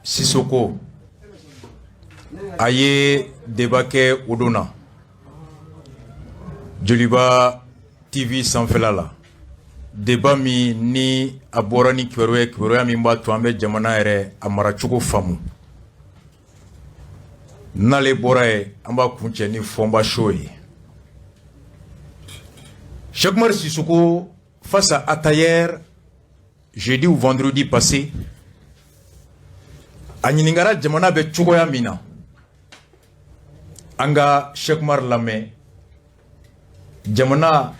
Sisoko, a ye débat kɛ o don na Joliba TV sanfɛla la, débat min ni a bɔra ni kibaruya ye, kibaruya min b'a to an bɛ jamana yɛrɛ a maracogo faamu. N'ale bɔra yen, an b'a kuncɛ ni Fɔnba show ye. Cheikh Oumar Sissoko face à Atayer jeudi ou vendredi passé, a ɲininkara jamana bɛ cogoya min na. An ka Cheikh Oumar lamɛn. Jamana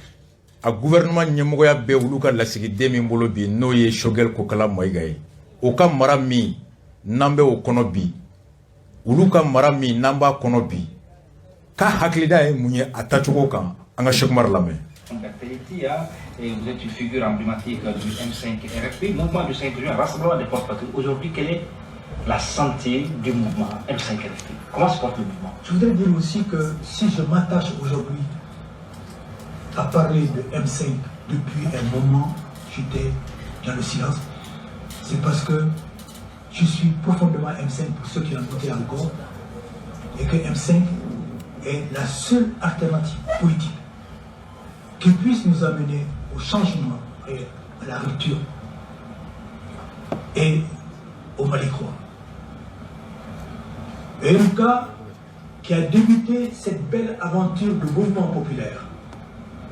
a gouvernement ɲɛmɔgɔya bɛ olu ka lasigiden min bolo bi, n'o ye Choguel Kokala Maïga ye, o ka mara min n'an bɛ o kɔnɔ bi, olu ka mara min n'an b'a kɔnɔ bi, k'a hakilina ye mun ye a tacogo kan? An ka Cheikh Oumar lamɛn. D'actualité, hein, et vous êtes une figure emblématique du M5 RFP, mouvement du 5 juin, rassemblement des forces patriotiques. Aujourd'hui, quelle est la santé du mouvement M5 RFP? Comment se porte le mouvement? Je voudrais dire aussi que si je m'attache aujourd'hui à parler de M5, depuis un moment, j'étais dans le silence, c'est parce que je suis profondément M5, pour ceux qui en doutaient encore, et que M5 est la seule alternative politique qui puisse nous amener au changement et à la rupture et au Mali kura. Et en cas qui a débuté cette belle aventure de mouvement populaire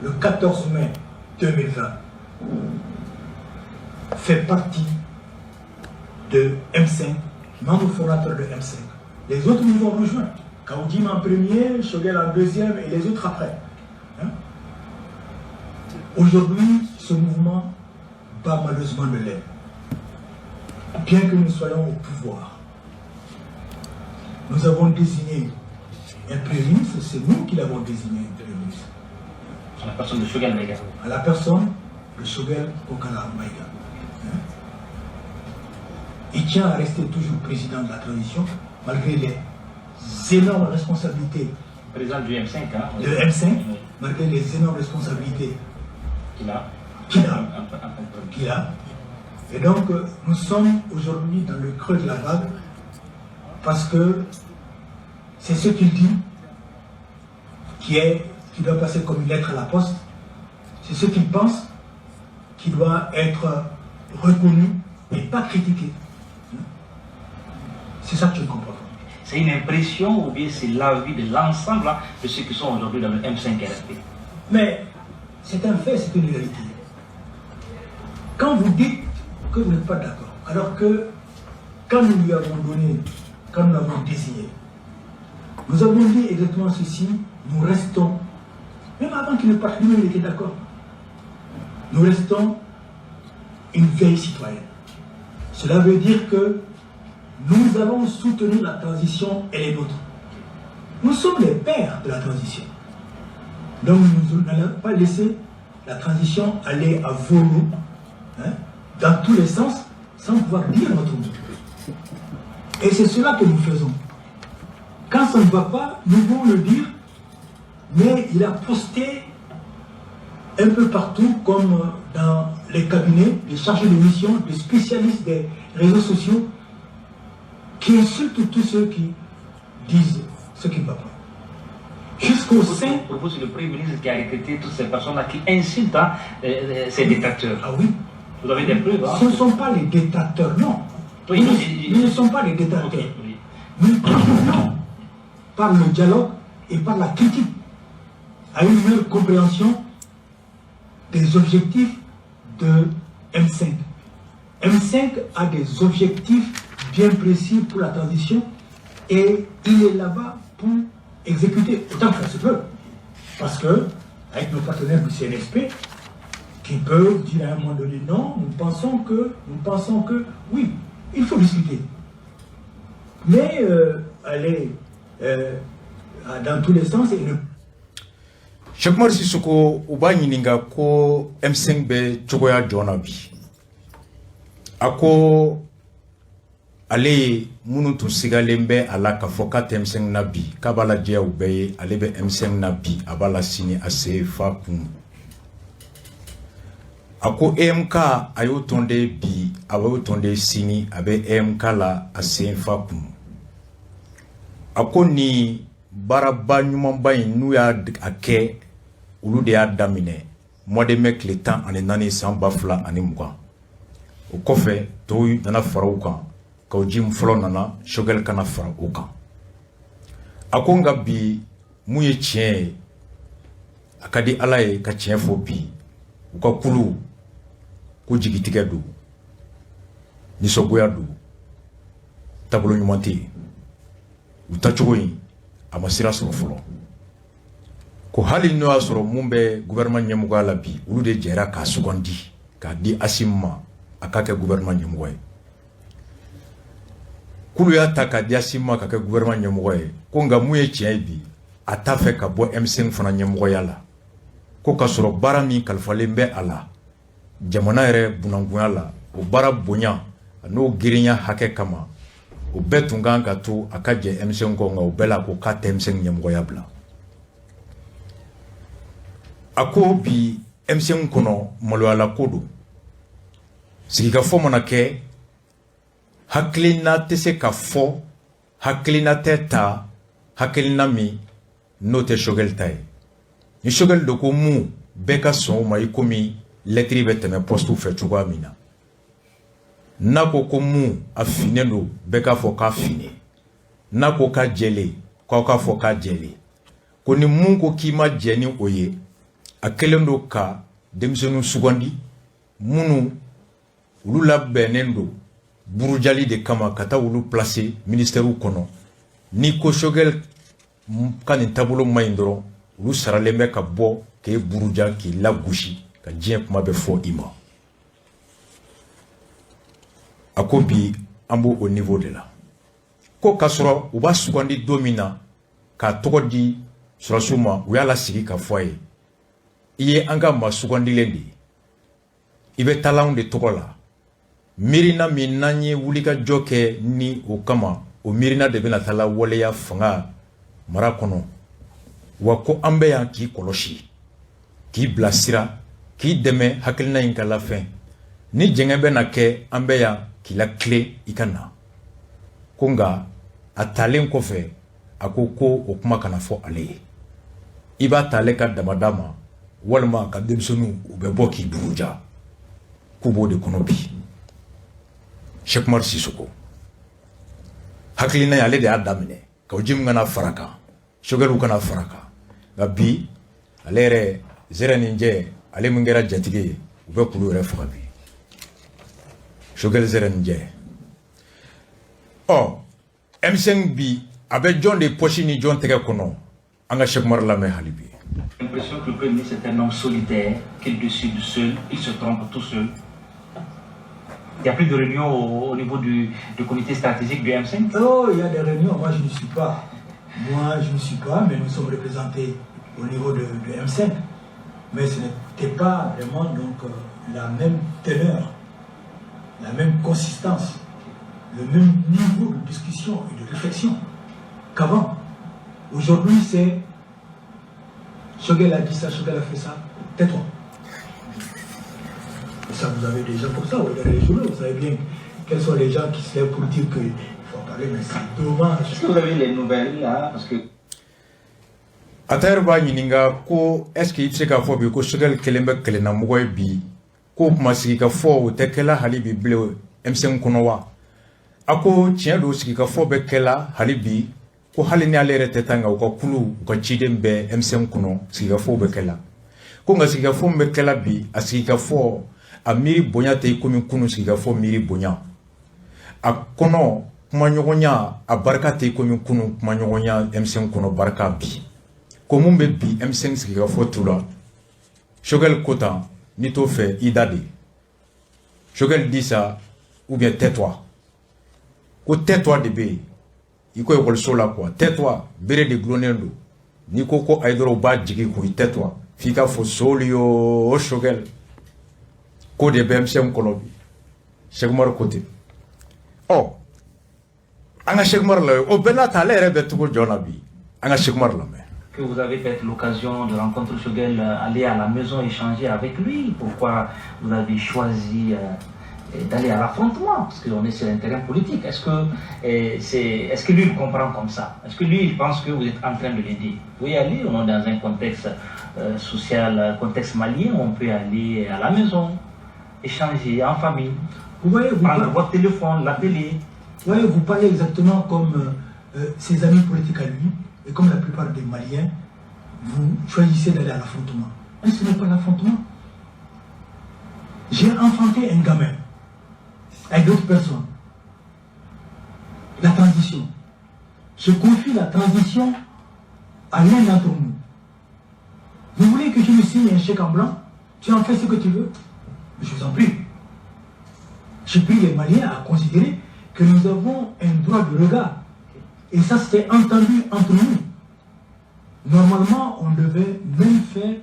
le 14 mai 2020 fait partie de M5, membre fondateur de M5. Les autres nous ont rejoints. Kaou Djim en premier, Choguel en deuxième et les autres après. Hein? Aujourd'hui, ce mouvement bat malheureusement de l'aile. Bien que nous soyons au pouvoir, nous avons désigné un Premier ministre, c'est nous qui l'avons désigné un Premier ministre. À la personne de Choguel Maïga. À la personne de Choguel Kokala Maïga. Hein? Il tient à rester toujours président de la transition, malgré les énormes responsabilités. Président du M5, hein. De M5, malgré les énormes responsabilités qu'il a. Qu'il a. Qu'il a. Et donc, nous sommes aujourd'hui dans le creux de la vague parce que c'est ce qu'il dit qui doit passer comme une lettre à la poste. C'est ce qu'il pense qui doit être reconnu et pas critiqué. C'est ça que je ne comprends pas. C'est une impression ou bien c'est l'avis de l'ensemble, hein, de ceux qui sont aujourd'hui dans le M5 RFP? Mais c'est un fait, c'est une réalité. Quand vous dites que vous n'êtes pas d'accord, alors que quand nous lui avons donné, quand nous l'avons désigné, nous avons dit exactement ceci: nous restons, même avant qu'il ne parte, lui-même il était d'accord, nous restons une veille citoyenne. Cela veut dire que nous allons soutenir la transition, elle est nôtre. Nous sommes les pères de la transition. Donc nous n'allons pas laisser la transition aller à vau-l'eau, hein, dans tous les sens, sans pouvoir dire notre mot. Et c'est cela que nous faisons. Quand ça ne va pas, nous pouvons le dire, mais il a posté un peu partout, comme dans les cabinets, des chargés de mission, des spécialistes des réseaux sociaux, qui insultent tous ceux qui disent ce qui ne va pas. Jusqu'au sein. Pour vous, c'est le Premier ministre qui a recruté toutes ces personnes-là qui insultent, hein, ses détracteurs. Ah oui. Vous avez des preuves, hein? Ce ne sont pas les détracteurs, non. Oui, nous ne sommes pas les détracteurs. Nous contribuons par le dialogue et par la critique à une meilleure compréhension des objectifs de M5. M5 a des objectifs bien précis pour la transition et il est là-bas pour exécuter autant que ça se peut. Parce que, avec nos partenaires du CNSP, qui peuvent dire à un moment donné non, nous pensons que, oui, il faut discuter. Mais aller dans tous les sens et ne Cheikh Oumar Sissoko, u b'a ɲininka ko M5 bɛ cogoya jɔn na bi. A ko ale ye minnu tun sigalen bɛ a la k'a fɔ k'a tɛ M5 na bi, k'a b'a lajɛya u bɛɛ ye, ale bɛ M5 na bi, a b'a la sini, a sen fa kun. A ko EMK, a y'o tɔnden bi, a b'o tɔnden sini, a bɛ EMK la a sen fa kun. A ko nin baaraba ɲumanba in, n'u y'a a kɛ, olu de y'a daminɛ mois de mai tile 14 san 2020. O kɔfɛ, tɔw nana fara u kan. Kaou Djim fɔlɔ nana, Choguel kana fara o kan. A ko nka bi, mun ye tiɲɛ ye, a ka di Ala ye ka tiɲɛ fɔ bi, u ka kulu ko jigitigɛ don, nisɔngoya don, taabolo ɲuman tɛ yen. U tacogo in, a ma sira sɔrɔ fɔlɔ. Ko hali n'o y'a sɔrɔ mun bɛ gouvernement ɲɛmɔgɔya la bi, olu de jɛra k'a sugandi k'a di Assimi ma, a k'a kɛ gouvernement ɲɛmɔgɔ ye. K'olu y'a ta k'a di Assimi ma ka kɛ gouvernement ɲɛmɔgɔ ye. Ko nka mun ye tiɲɛ ye bi, a t'a fɛ ka bɔ M5 fana ɲɛmɔgɔya la. Ko k'a sɔrɔ baara min kalifalen bɛ a la jamana yɛrɛ bunankunya la, o baara bonya n'o girinya hakɛ kama, o bɛɛ tun kan ka to a ka jɛ M5 kɔ. Nka o bɛɛ la, a ko k'a tɛ M5 ɲɛmɔgɔya bila. A ko bi, M5 kɔnɔ, maloyala ko don. Sigikafɔ mana kɛ, hakilina tɛ se ka fɔ, hakilina tɛ ta, hakilina min n'o tɛ Choguel ta ye. Ni Choguel de ko mun, bɛɛ ka sɔn o ma, i komi lɛtiri bɛ tɛmɛ poste fɛ cogoya min na. N'a ko ko mun a finnen don, bɛɛ k'a fɔ k'a finnen. N'a ko k'a jɛlen, k'aw k'a fɔ k'a jɛlen. Ko ni mun ko k'i ma jɛ ni o ye, a kɛlen don ka denmisɛnninw sugandi minnu olu labɛnnen don burujali de kama, ka taa olu placer ministère kɔnɔ. Ni ko Choguel ka nin taabolo man ɲi dɔrɔn, olu saralen bɛ ka bɔ k'e buruja, k'i lagosi, ka diɲɛ kuma bɛ fɔ i ma. A ko bi, an b'o o niveau de la. Ko k'a sɔrɔ u b'a sugandi don min na k'a tɔgɔ di sɔrɔsiw ma, u y'a lasigi ka fɔ a ye: i ye an ka maa sugandilen de ye, i bɛ taa anw de tɔgɔ la. Miirina min n'an ye wulikajɔ kɛ ni o kama, o miirina de bɛna taa lawaleya fanga mara kɔnɔ. Wa ko an bɛ yan k'i kɔlɔsi, k'i bilasira, k'i dɛmɛ hakilina in ka lafɛn. Ni jɛngɛ bɛ na kɛ, an bɛ yan k'i lakile i ka na. Ko nka a talen kɔfɛ, a ko ko o kuma kana fɔ ale ye. I b'a ta ale ka damada ma, walima ka denmisɛnninw u bɛ bɔ k'i buruja. K'u b'o de kɔnɔ bi. Cheick Oumar Sissoko hakilina ye, ale de y'a daminɛ. Kaou Djim kana fara kan, Choguel kana fara kan. Nka bi, ale yɛrɛ zɛrɛ nin jɛ, ale min kɛra jatigi ye, u bɛ kulu yɛrɛ faga bi. Choguel zɛrɛ nin jɛ. Ɔ M5 bi, a bɛ jɔn de poche ni jɔn tɛgɛ kɔnɔ? An ka Cheick Oumar lamɛn hali bi. L'impression que le Premier ministre est un homme solitaire, qu'il décide seul, il se trompe tout seul. Il n'y a plus de réunion au niveau du comité stratégique du M5? Oh, il y a des réunions. Moi, je ne suis pas. Moi, je ne suis pas, mais nous sommes représentés au niveau de M5. Mais ce n'était pas vraiment donc la même teneur, la même consistance, le même niveau de discussion et de réflexion qu'avant. Aujourd'hui, c'est Choguel a dit ça, Choguel a fait ça, tais-toi. Et ça, vous avez des gens comme ça, vous regardez les journaux, vous savez bien quels sont les gens qui se lèvent pour dire qu'il faut en parler, mais c'est dommage. Est-ce que vous avez les nouvelles là? Parce que A ta yɛrɛ b'a ɲininka ko est ce que i bɛ se k'a fɔ bi ko Choguel kelen bɛ kɛlɛnamɔgɔ ye bi, k'o kuma sigikafɔ o tɛ kɛla hali bi bilen M5 kɔnɔ wa? A ko tiɲɛ don, sigikafɔ bɛ kɛla hali bi. Ko hali ni ale yɛrɛ tɛ taa, nka u ka kulu, u ka ciden bɛ M5 kɔnɔ, sigikafɔw bɛ kɛla. Ko nka sigikafɔ min bɛ kɛla bi, a sigikafɔ a miiri bonya tɛ komi kunun sigikafɔ miiri bonya. A kɔnɔ kumaɲɔgɔnya, a barika tɛ komi kunun kumaɲɔgɔnya M5 kɔnɔ barika bi. Ko mun bɛ bi M5 sigikafɔ tu la? Choguel ko tan, n'i t'o fɛ, i da de. Choguel dit ça ou bien tais-toi. Ko tais-toi de bɛ yen. I ko ekɔliso la quoi, tais-toi, bere de gulonnen don. N'i ko ko ayi dɔrɔn, u b'a jigin ko i tais-toi, f'i ka fɔ soli o Choguel. Ko de bɛ M5 kɔnɔ bi. Cheick Oumar ko ten. Ɔ an ka Cheick Oumar lamɛn. O bɛɛ n'a ta, ale yɛrɛ bɛ cogo jɔn na bi? An ka Cheick Oumar lamɛn. Que Que vous avez peut-être l'occasion de rencontrer Choguel, aller à la maison échanger avec lui? Pourquoi vous avez choisi d'aller à l'affrontement? Parce qu'on est sur un terrain politique. Est-ce que lui il comprend comme ça? Est-ce que lui il pense que vous êtes en train de l'aider? Vous pouvez aller, on est dans un contexte social, contexte malien, on peut aller à la maison, échanger en famille, Vous voyez, vous prendre votre téléphone, l'appeler. Vous voyez, vous parlez exactement comme ses amis politiques à lui, et comme la plupart des Maliens, vous choisissez d'aller à l'affrontement. Mais ce n'est pas l'affrontement. J'ai enfanté un gamin avec d'autres personnes. La transition. Je confie la transition à l'un d'entre nous. Vous voulez que je lui signe un chèque en blanc? Tu en fais ce que tu veux? Je vous en prie. Je prie les Maliens à considérer que nous avons un droit de regard. Et ça, c'était entendu entre nous. Normalement, on devait même faire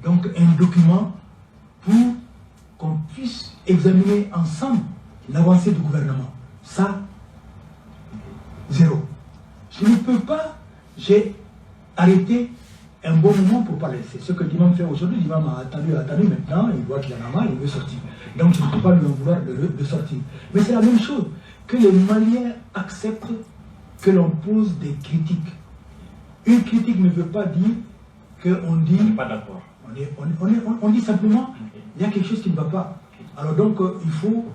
donc, un document pour qu'on puisse examiner ensemble l'avancée du gouvernement. Ça, zéro. Je ne peux pas, j'ai arrêté un bon moment pour parler. C'est ce que l'imam fait aujourd'hui. L'imam a attendu, maintenant, il voit qu'il en a marre, il veut sortir. Donc je ne peux pas lui en vouloir de sortir. Mais c'est la même chose, que les Maliens acceptent que l'on pose des critiques. Une critique ne veut pas dire qu'on dit... On n'est pas d'accord. On dit simplement, il y a quelque chose qui ne va pas. Alors donc, il faut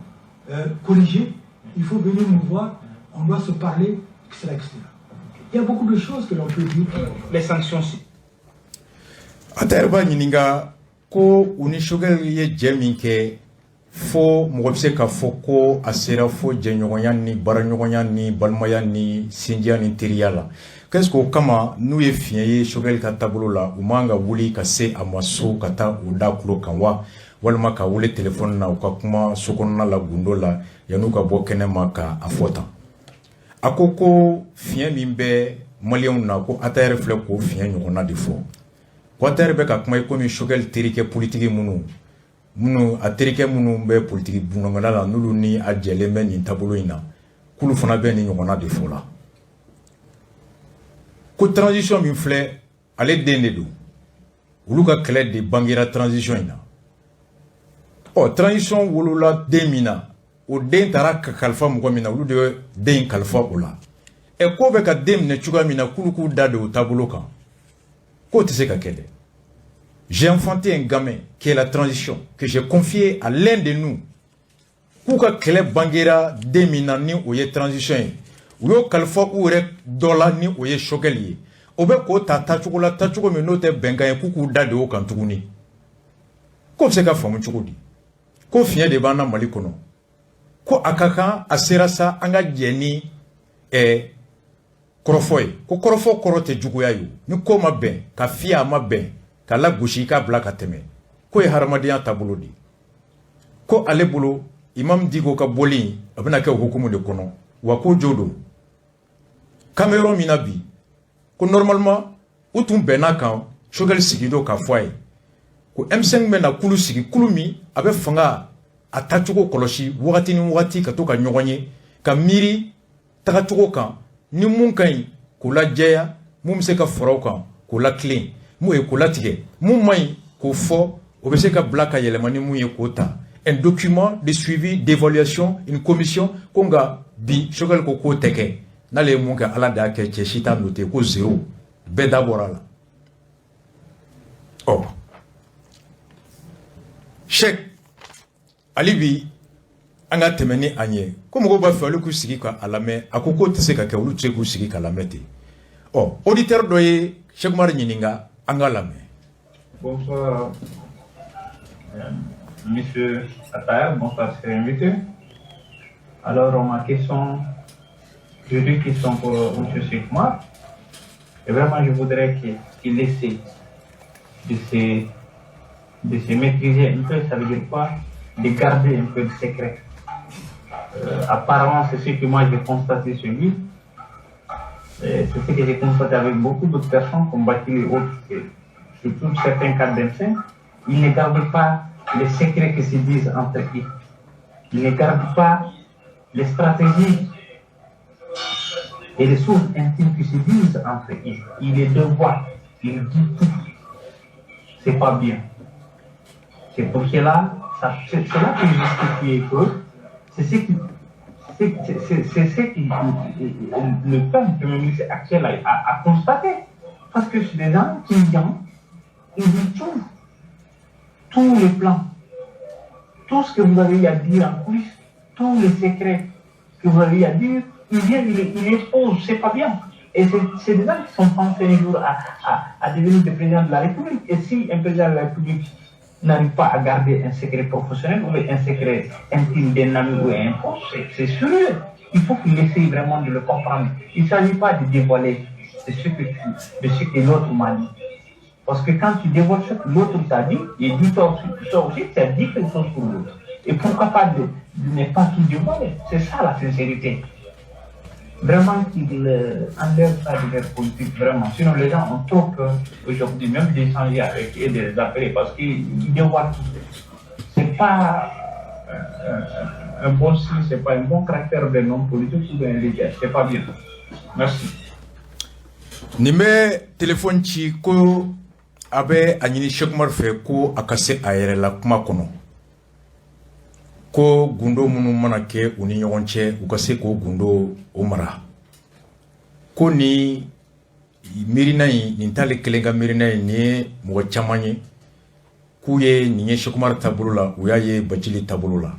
corriger, il faut venir nous voir, on doit se parler, etc., etc. Il y a beaucoup de choses que l'on peut dire. Les sanctions... Attaher b'a ɲininka ko u ni Choguel ye jɛ min kɛ, fo mɔgɔ bɛ se k'a fɔ ko a sera fo jɛɲɔgɔnya ni baaraɲɔgɔnya ni balimaya ni sinjiya ni teriya la. Qu'est-ce que o kama n'u ye fiɲɛ ye Choguel ka taabolo la, u man ka wuli ka se a ma so ka taa u da tulo kan wa, walima ka wele telefɔni na, u ka kuma so kɔnɔna la gundo la, yan'u ka bɔ kɛnɛ ma ka a fɔ tan? A ko ko fiɲɛ min bɛ Maliyɛnw na, ko Attaher filɛ k'o fiɲɛ ɲɔgɔnna de fɔ, ko Attaher bɛ ka kuma i komi Choguel terikɛ politiki minnu a terikɛ minnu bɛ politiki bunɔngɔnna la, n'olu ni a jɛlen bɛ nin taabolo in na, k'olu fana bɛ nin ɲɔgɔnna de fɔ la, ko transition min filɛ, ale den de don, olu ka kɛlɛ de bangera transition in na. Ɔ, transition wolola den min na, o den taara ka kalifa mɔgɔ min na, olu de ye den in kalifa o la. Ɛ, ko bɛ ka den minɛ cogoya min na, k'olu k'u da don o taabolo kan, k'o tɛ se ka kɛ dɛ. J'ai enfanté un gamin qui est la transition, que j'ai confié à l'un de nous. K'u ka kɛlɛ bangera den min na, ni o ye transition ye, u y'o kalifa u yɛrɛ dɔ la, ni o ye Choguel ye, o bɛ k'o ta tacogo la, tacogo min n'o tɛ bɛnkan ye, k'u k'u da don o kan tuguni, k'o bɛ se ka faamu cogo di? Ko fiɲɛ de b'an na Mali kɔnɔ, ko a ka kan a sera sa an ka jɛ ni kɔrɔfɔ ye, ko kɔrɔfɔ kɔrɔ tɛ juguya ye. Ni ko ma bɛn ka fiyɛ, a ma bɛn ka lagosi, i k'a bila ka tɛmɛ, k'o ye hadamadenya taabolo de ye. Ko ale bolo, Imam Dicko ka bɔli, a bɛna kɛ o hukumu de kɔnɔ wa, ko jo don k'an bɛ yɔrɔ min na bi, ko normalement u tun bɛnna kan, Choguel sigi don k'a fɔ a ye ko M5 bɛna kulu sigi, kulu min a bɛ fanga a tacogo kɔlɔsi wagati ni wagati, ka to ka ɲɔgɔn ye ka miiri tagacogo kan, ni mun ka ɲi k'o lajɛya, mun bɛ se ka fara o kan k'o latilen, mun ye k'o latigɛ, mun man ɲi k'o fɔ, o bɛ se ka bila ka yɛlɛma ni mun ye k'o ta, un document de suivi, d'évaluation, une commission. Ko nka bi Choguel ko k'o tɛ kɛ, n'ale ye mun kɛ, Ala de y'a kɛ, cɛ si t'a noté, ko zéro, bɛɛ da bɔra a la. Ɔ, Cheick, hali bi an ka tɛmɛ ni a ɲɛ, ko mɔgɔw b'a fɛ olu k'u sigi ka a lamɛn. A ko k'o tɛ se ka kɛ, olu tɛ se k'u sigi ka lamɛn ten. Ɔ, auditeur dɔ ye Cheick Oumar ɲininka, an ka lamɛn. Bonsoir, Monsieur Attaher, bonsoir, cher invité. Alors, ma question, j'ai deux questions pour Monsieur Cheikh Oumar. Et vraiment, je voudrais qu'il essaie de se maîtriser un peu. Ça veut dire quoi? De garder un peu de secret. Apparemment, c'est ce que moi j'ai constaté sur lui. C'est ce que j'ai constaté avec beaucoup d'autres personnes, comme Bakil et autres, et surtout certains cadres d'M5. Ils ne gardent pas les secrets qui se disent entre eux. Ils ne gardent pas les stratégies et les choses intimes qui se disent entre eux. Ils les dévoilent. Il dit tout. C'est pas bien. C'est pour cela, c'est cela que justifier que c'est ce qui le premier ministre actuel a constaté. Parce que c'est des gens qui viennent, ils disent tout. Tous les plans. Tout ce que vous avez à dire en coulisses, tous les secrets que vous avez à dire, il vient, il expose, c'est pas bien. Et c'est des gens qui sont pensés un jour à devenir des présidents de la République. Et si un président de la République n'arrive pas à garder un secret professionnel ou un secret intime d'un ami ou un proche, c'est sérieux. Il faut qu'il essaye vraiment de le comprendre. Il ne s'agit pas de dévoiler de ce que l'autre m'a dit. Parce que quand tu dévoiles ce que l'autre t'a dit, et dis toi aussi, tu as dit quelque chose pour l'autre. Et pourquoi pas de ne pas tout dévoiler? C'est ça la sincérité. Vraiment qu'il enlève ça de leur politique, vraiment. Sinon, les gens ont trop peur aujourd'hui, même d'échanger avec eux, de les appeler, parce qu'ils dévoilent tout. C'est pas un bon signe, c'est pas un bon caractère d'un homme politique ou d'un leader. C'est pas bien. Merci. Nin bɛ telefɔni ci ko a bɛ a ɲini Cheikh Umar fɛ ko a ka se a yɛrɛ la kuma kɔnɔ, ko gundo minnu mana kɛ u ni ɲɔgɔn cɛ, u ka se k'o gundo o mara, ko ni miirina in, nin t'ale kelen ka miirina ye, nin ye mɔgɔ caman ye k'u ye nin ye Cheikh Umar taabolo la, u y'a ye Bacili taabolo la,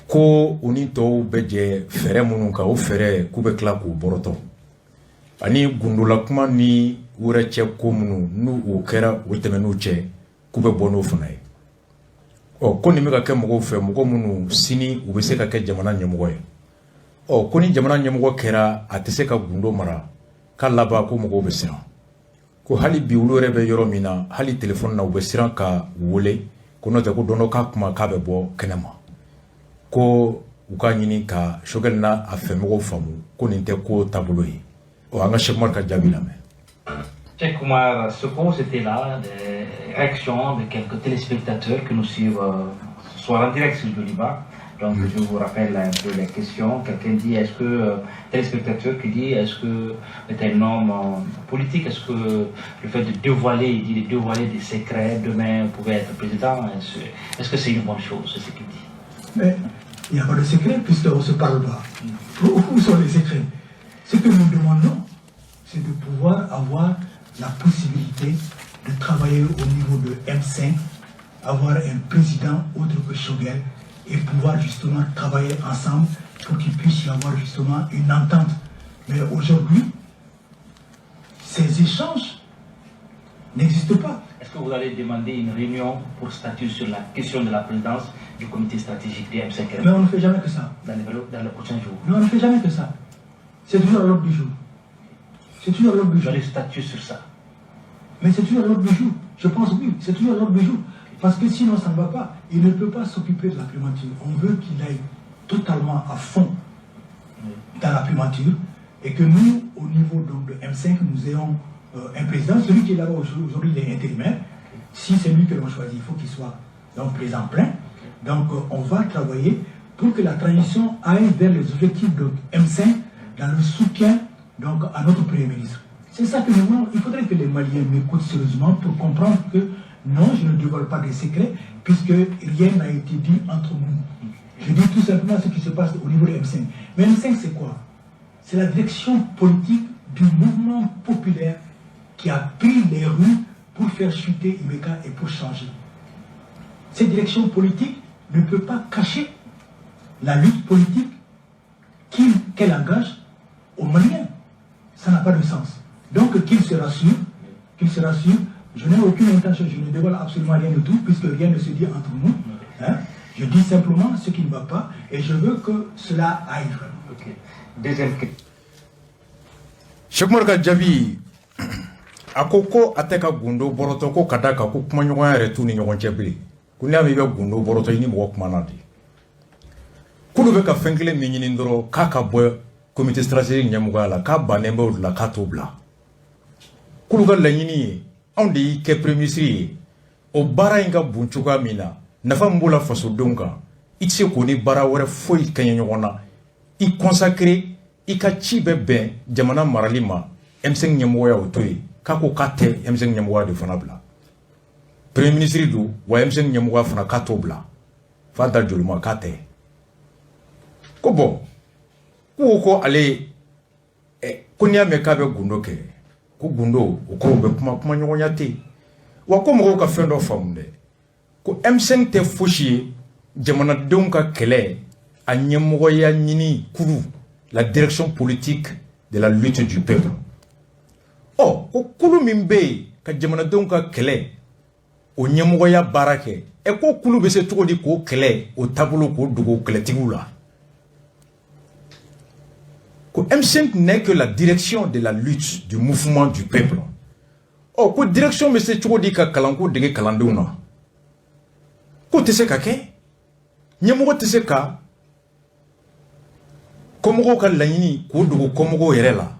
ko u ni tɔw bɛ jɛ fɛɛrɛ minnu kan, o fɛɛrɛ k'u bɛ tila k'u bɔrɔtɔ ani gundola kuma ni u yɛrɛ cɛ, ko minnu n'u o kɛra o tɛmɛn'u cɛ, k'u bɛ bɔ n'o fana ye. Ɔ, ko nin bɛ ka kɛ mɔgɔw fɛ, mɔgɔ minnu sini u bɛ se ka kɛ jamana ɲɛmɔgɔ ye. Ɔ, ko ni jamana ɲɛmɔgɔ kɛra, a tɛ se ka gundo mara, k'a laban ko mɔgɔw bɛ siran, ko hali bi olu yɛrɛ bɛ yɔrɔ min na, hali telefɔni na u bɛ siran ka wele, ko n'o tɛ ko don dɔ k'a kuma k'a bɛ bɔ kɛnɛ ma, ko u k'a ɲini ka Choguel n'a a fɛmɔgɔw faamu ko nin tɛ ko taabolo ye. Ɔ, an ka Cheikh Umar ka jaabi lamɛn. Cheikh Oumar Soko, c'était là, des réactions de quelques téléspectateurs qui nous suivent ce soir en direct sur Joliba. Donc je vous rappelle un peu les questions. Quelqu'un dit, est-ce que, téléspectateur qui dit, est-ce que est un homme politique, est-ce que le fait de dévoiler, il dit de dévoiler des secrets, demain vous pouvez être président, est-ce que c'est une bonne chose? C'est ce qu'il dit. Mais il n'y a pas de secret puisqu'on ne se parle pas. Où sont les secrets? Ce que nous demandons, c'est de pouvoir avoir la possibilité de travailler au niveau de M5, avoir un président autre que Choguel et pouvoir justement travailler ensemble pour qu'il puisse y avoir justement une entente. Mais aujourd'hui, ces échanges n'existent pas. Est-ce que vous allez demander une réunion pour statuer sur la question de la présidence du comité stratégique des M5? Mais on ne fait jamais que ça. Dans les prochains jours? Non, on ne fait jamais que ça. C'est toujours à l'ordre du jour. C'est toujours à l'ordre du Vous jour. allez statuer sur ça? Mais c'est toujours à l'ordre du jour. Je pense oui, c'est toujours à l'ordre du jour. Parce que sinon, ça ne va pas. Il ne peut pas s'occuper de la primature. On veut qu'il aille totalement à fond dans la primature et que nous, au niveau donc, de M5, nous ayons un président. Celui qui est là-bas aujourd'hui, il est intérimaire. Si c'est lui que l'on choisit, il faut qu'il soit donc présent plein. Donc, on va travailler pour que la transition aille vers les objectifs de M5 dans le soutien donc, à notre Premier ministre. C'est ça que nous voulons. Il faudrait que les Maliens m'écoutent sérieusement pour comprendre que non, je ne dévoile pas des secrets puisque rien n'a été dit entre nous. Je dis tout simplement ce qui se passe au niveau de M5. Mais M5, c'est quoi? C'est la direction politique du mouvement populaire qui a pris les rues pour faire chuter IBK et pour changer. Cette direction politique ne peut pas cacher la lutte politique qu'elle engage aux Maliens. Ça n'a pas de sens. Donc qu'il se rassure, qu'il se rassure, je n'ai aucune intention, je ne dévoile absolument rien du tout, puisque rien ne se dit entre nous. Hein. Je dis simplement ce qui ne va pas et je veux que cela aille vraiment. Ok. Deuxième question. Cheikh Umar ka jaabi, a ko ko a tɛ ka gundo bɔrɔtɔ, ko ka da kan ko kumaɲɔgɔnya yɛrɛ t'u ni ɲɔgɔn cɛ bilen, ko n'i y'a mɛn i bɛ gundo bɔrɔtɔ, i ni mɔgɔ kumana de. K'olu bɛ ka fɛn kelen min ɲini dɔrɔn, k'a ka bɔ comité stratégique ɲɛmɔgɔya la, k'a bannen bɛ o de la, k'a t'o bila. K'olu ka laɲini ye, anw de y'i kɛ premier ministre ye, o baara in ka bon cogoya min na, nafa min b'o la fasodenw kan, i tɛ se k'o ni baara wɛrɛ foyi kɛɲɛ ɲɔgɔn na. I consacré, i ka ci bɛ bɛn jamana marali ma, M5 ɲɛmɔgɔya o to yen. K'a ko k'a tɛ M5 ɲɛmɔgɔya de fana bila. Premier ministre don wa, M5 ɲɛmɔgɔya fana, k'a t'o bila f'a da jolima, k'a tɛ. Ko bon, k'u ko ale ko n'i y'a mɛn k'a bɛ gundo kɛ, ko gundo o kɔrɔ u bɛ kuma, kuma ɲɔgɔnya tɛ yen wa. Ko mɔgɔw ka fɛn dɔ faamu dɛ, ko M5 tɛ fosi ye jamanadenw ka kɛlɛ a ɲɛmɔgɔya ɲini kulu, la direction politique de la lutte du peuple. Ɔ, ko kulu min bɛ yen ka jamanadenw ka kɛlɛ o ɲɛmɔgɔya baara kɛ, ɛ, ko kulu bɛ se cogo di k'o kɛlɛ o taabolo k'o dogo kɛlɛtigiw la? Ko M5 n'est que la direction de la lutte du mouvement du peuple. Ɔ, ko direction bɛ se cogo di ka kalanko dege kalandenw na? K'o tɛ se ka kɛ. Ɲɛmɔgɔ tɛ se ka kɔmɔgɔw ka laɲini k'o dogo kɔmɔgɔw yɛrɛ la.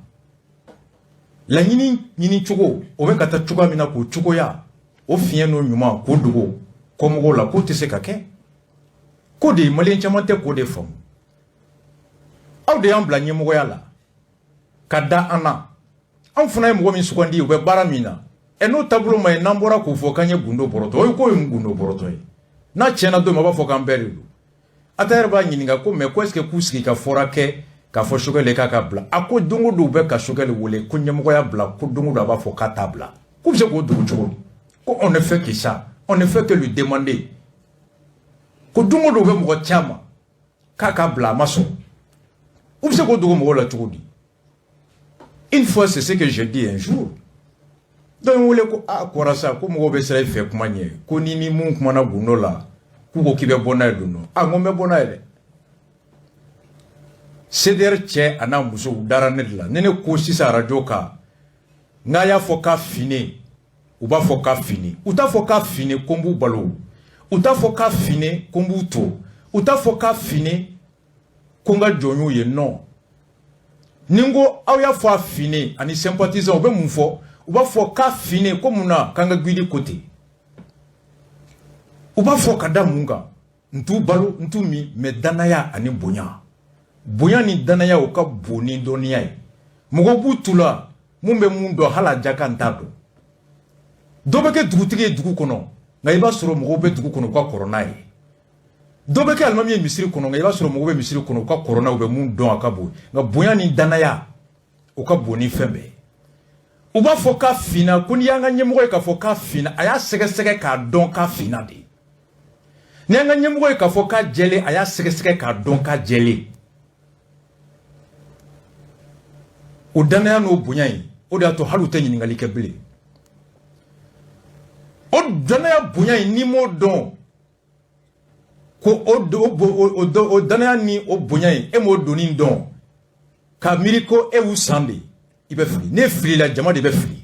Laɲini ɲini cogo o bɛ ka taa cogoya min na, k'o cogoya o fiɲɛ n'o ɲuman k'o dogo kɔmɔgɔw la, k'o tɛ se ka kɛ. Ko de maliyɛn caman tɛ k'o de faamu. Aw de y'an bila ɲɛmɔgɔya la ka da an na. Anw fana ye mɔgɔ min sugandi, u bɛ baara min na, ɛ, n'o taabolo ma ɲi, n'an bɔra k'o fɔ k'an ye gundo bɔrɔtɔ, o ye ko ye gundo bɔrɔtɔ ye. N'a tiɲɛna don min, a b'a fɔ k'an bɛɛ de don. A ta yɛrɛ b'a ɲininka ko mais ko est ce que k'u sigi ka fɔra kɛ k'a fɔ Choguel k'a ka bila? A ko don o don u bɛ ka Choguel wele ko ɲɛmɔgɔya bila, ko don o don a b'a fɔ k'a t'a bila. K'u bɛ se k'o dogo cogo di? Ko on ne fait que ça, on ne fait que lui demander. Ko don o don u bɛ mɔgɔ caman k'a ka bila, a ma sɔn. U bɛ se k'o dogo mɔgɔw la cogo di? Une fois, c'est ce que j'ai dit un jour, dɔ ye wele ko a kɔra sa, ko mɔgɔw bɛ siran i fɛ kuma ɲɛ, ko ni mun kumana gundo la, k'u ko k'i bɛ bɔ n'a ye don dɔ. A, n ko n bɛ bɔ n'a ye dɛ. CDR cɛ a n'a muso, u dara ne de la. Ni ne ko sisan arajo kan n'a y'a fɔ k'a finen, u b'a fɔ k'a finen. U t'a fɔ k'a finen ko n b'u balo, u t'a fɔ k'a finen ko n b'u to, u t'a fɔ k'a finen ko n ka jɔn y'u ye. Non, ni n ko aw y'a fɔ a finen ani sympathisant, u bɛ mun fɔ? U b'a fɔ k'a finen ko mun na k'an ka guide ko ten. U b'a fɔ ka da mun kan? N t'u balo, n t'u min, mais danaya ani bonya, bonya ni danaya, o ka bon ni dɔnniya ye. Mɔgɔ b'u tu la mun bɛ mun dɔn, hali a jakan t'a dɔn. Dɔ bɛ kɛ dugutigi ye dugu kɔnɔ, nka i b'a sɔrɔ mɔgɔw bɛ dugu kɔnɔ u ka kɔrɔ n'a ye. Dɔ bɛ kɛ alimami ye misiri kɔnɔ, nka i b'a sɔrɔ mɔgɔw bɛ misiri kɔnɔ u ka kɔrɔ n'a ye, u bɛ mun dɔn a ka bon. Nka bonya ni danaya, o ka bon ni fɛn bɛɛ ye. U b'a fɔ k'a finna ko n'i y'an ka ɲɛmɔgɔ ye k'a fɔ k'a finna, a y'a sɛgɛsɛgɛ k'a dɔn k'a finna de. N'i y'an ka ɲɛmɔgɔ ye k'a fɔ k'a jɛlen, a y'a sɛgɛsɛgɛ k'a dɔn k'a jɛlen. O danaya n'o bonya in, o de y'a to hali u tɛ ɲininkali kɛ bilen. O danaya bonya in, n'i m'o dɔn ko o danaya ni o bonya in, e m'o donni dɔn ka miiri ko e y'u san de, i bɛ fili. N'e filila, jama de bɛ fili.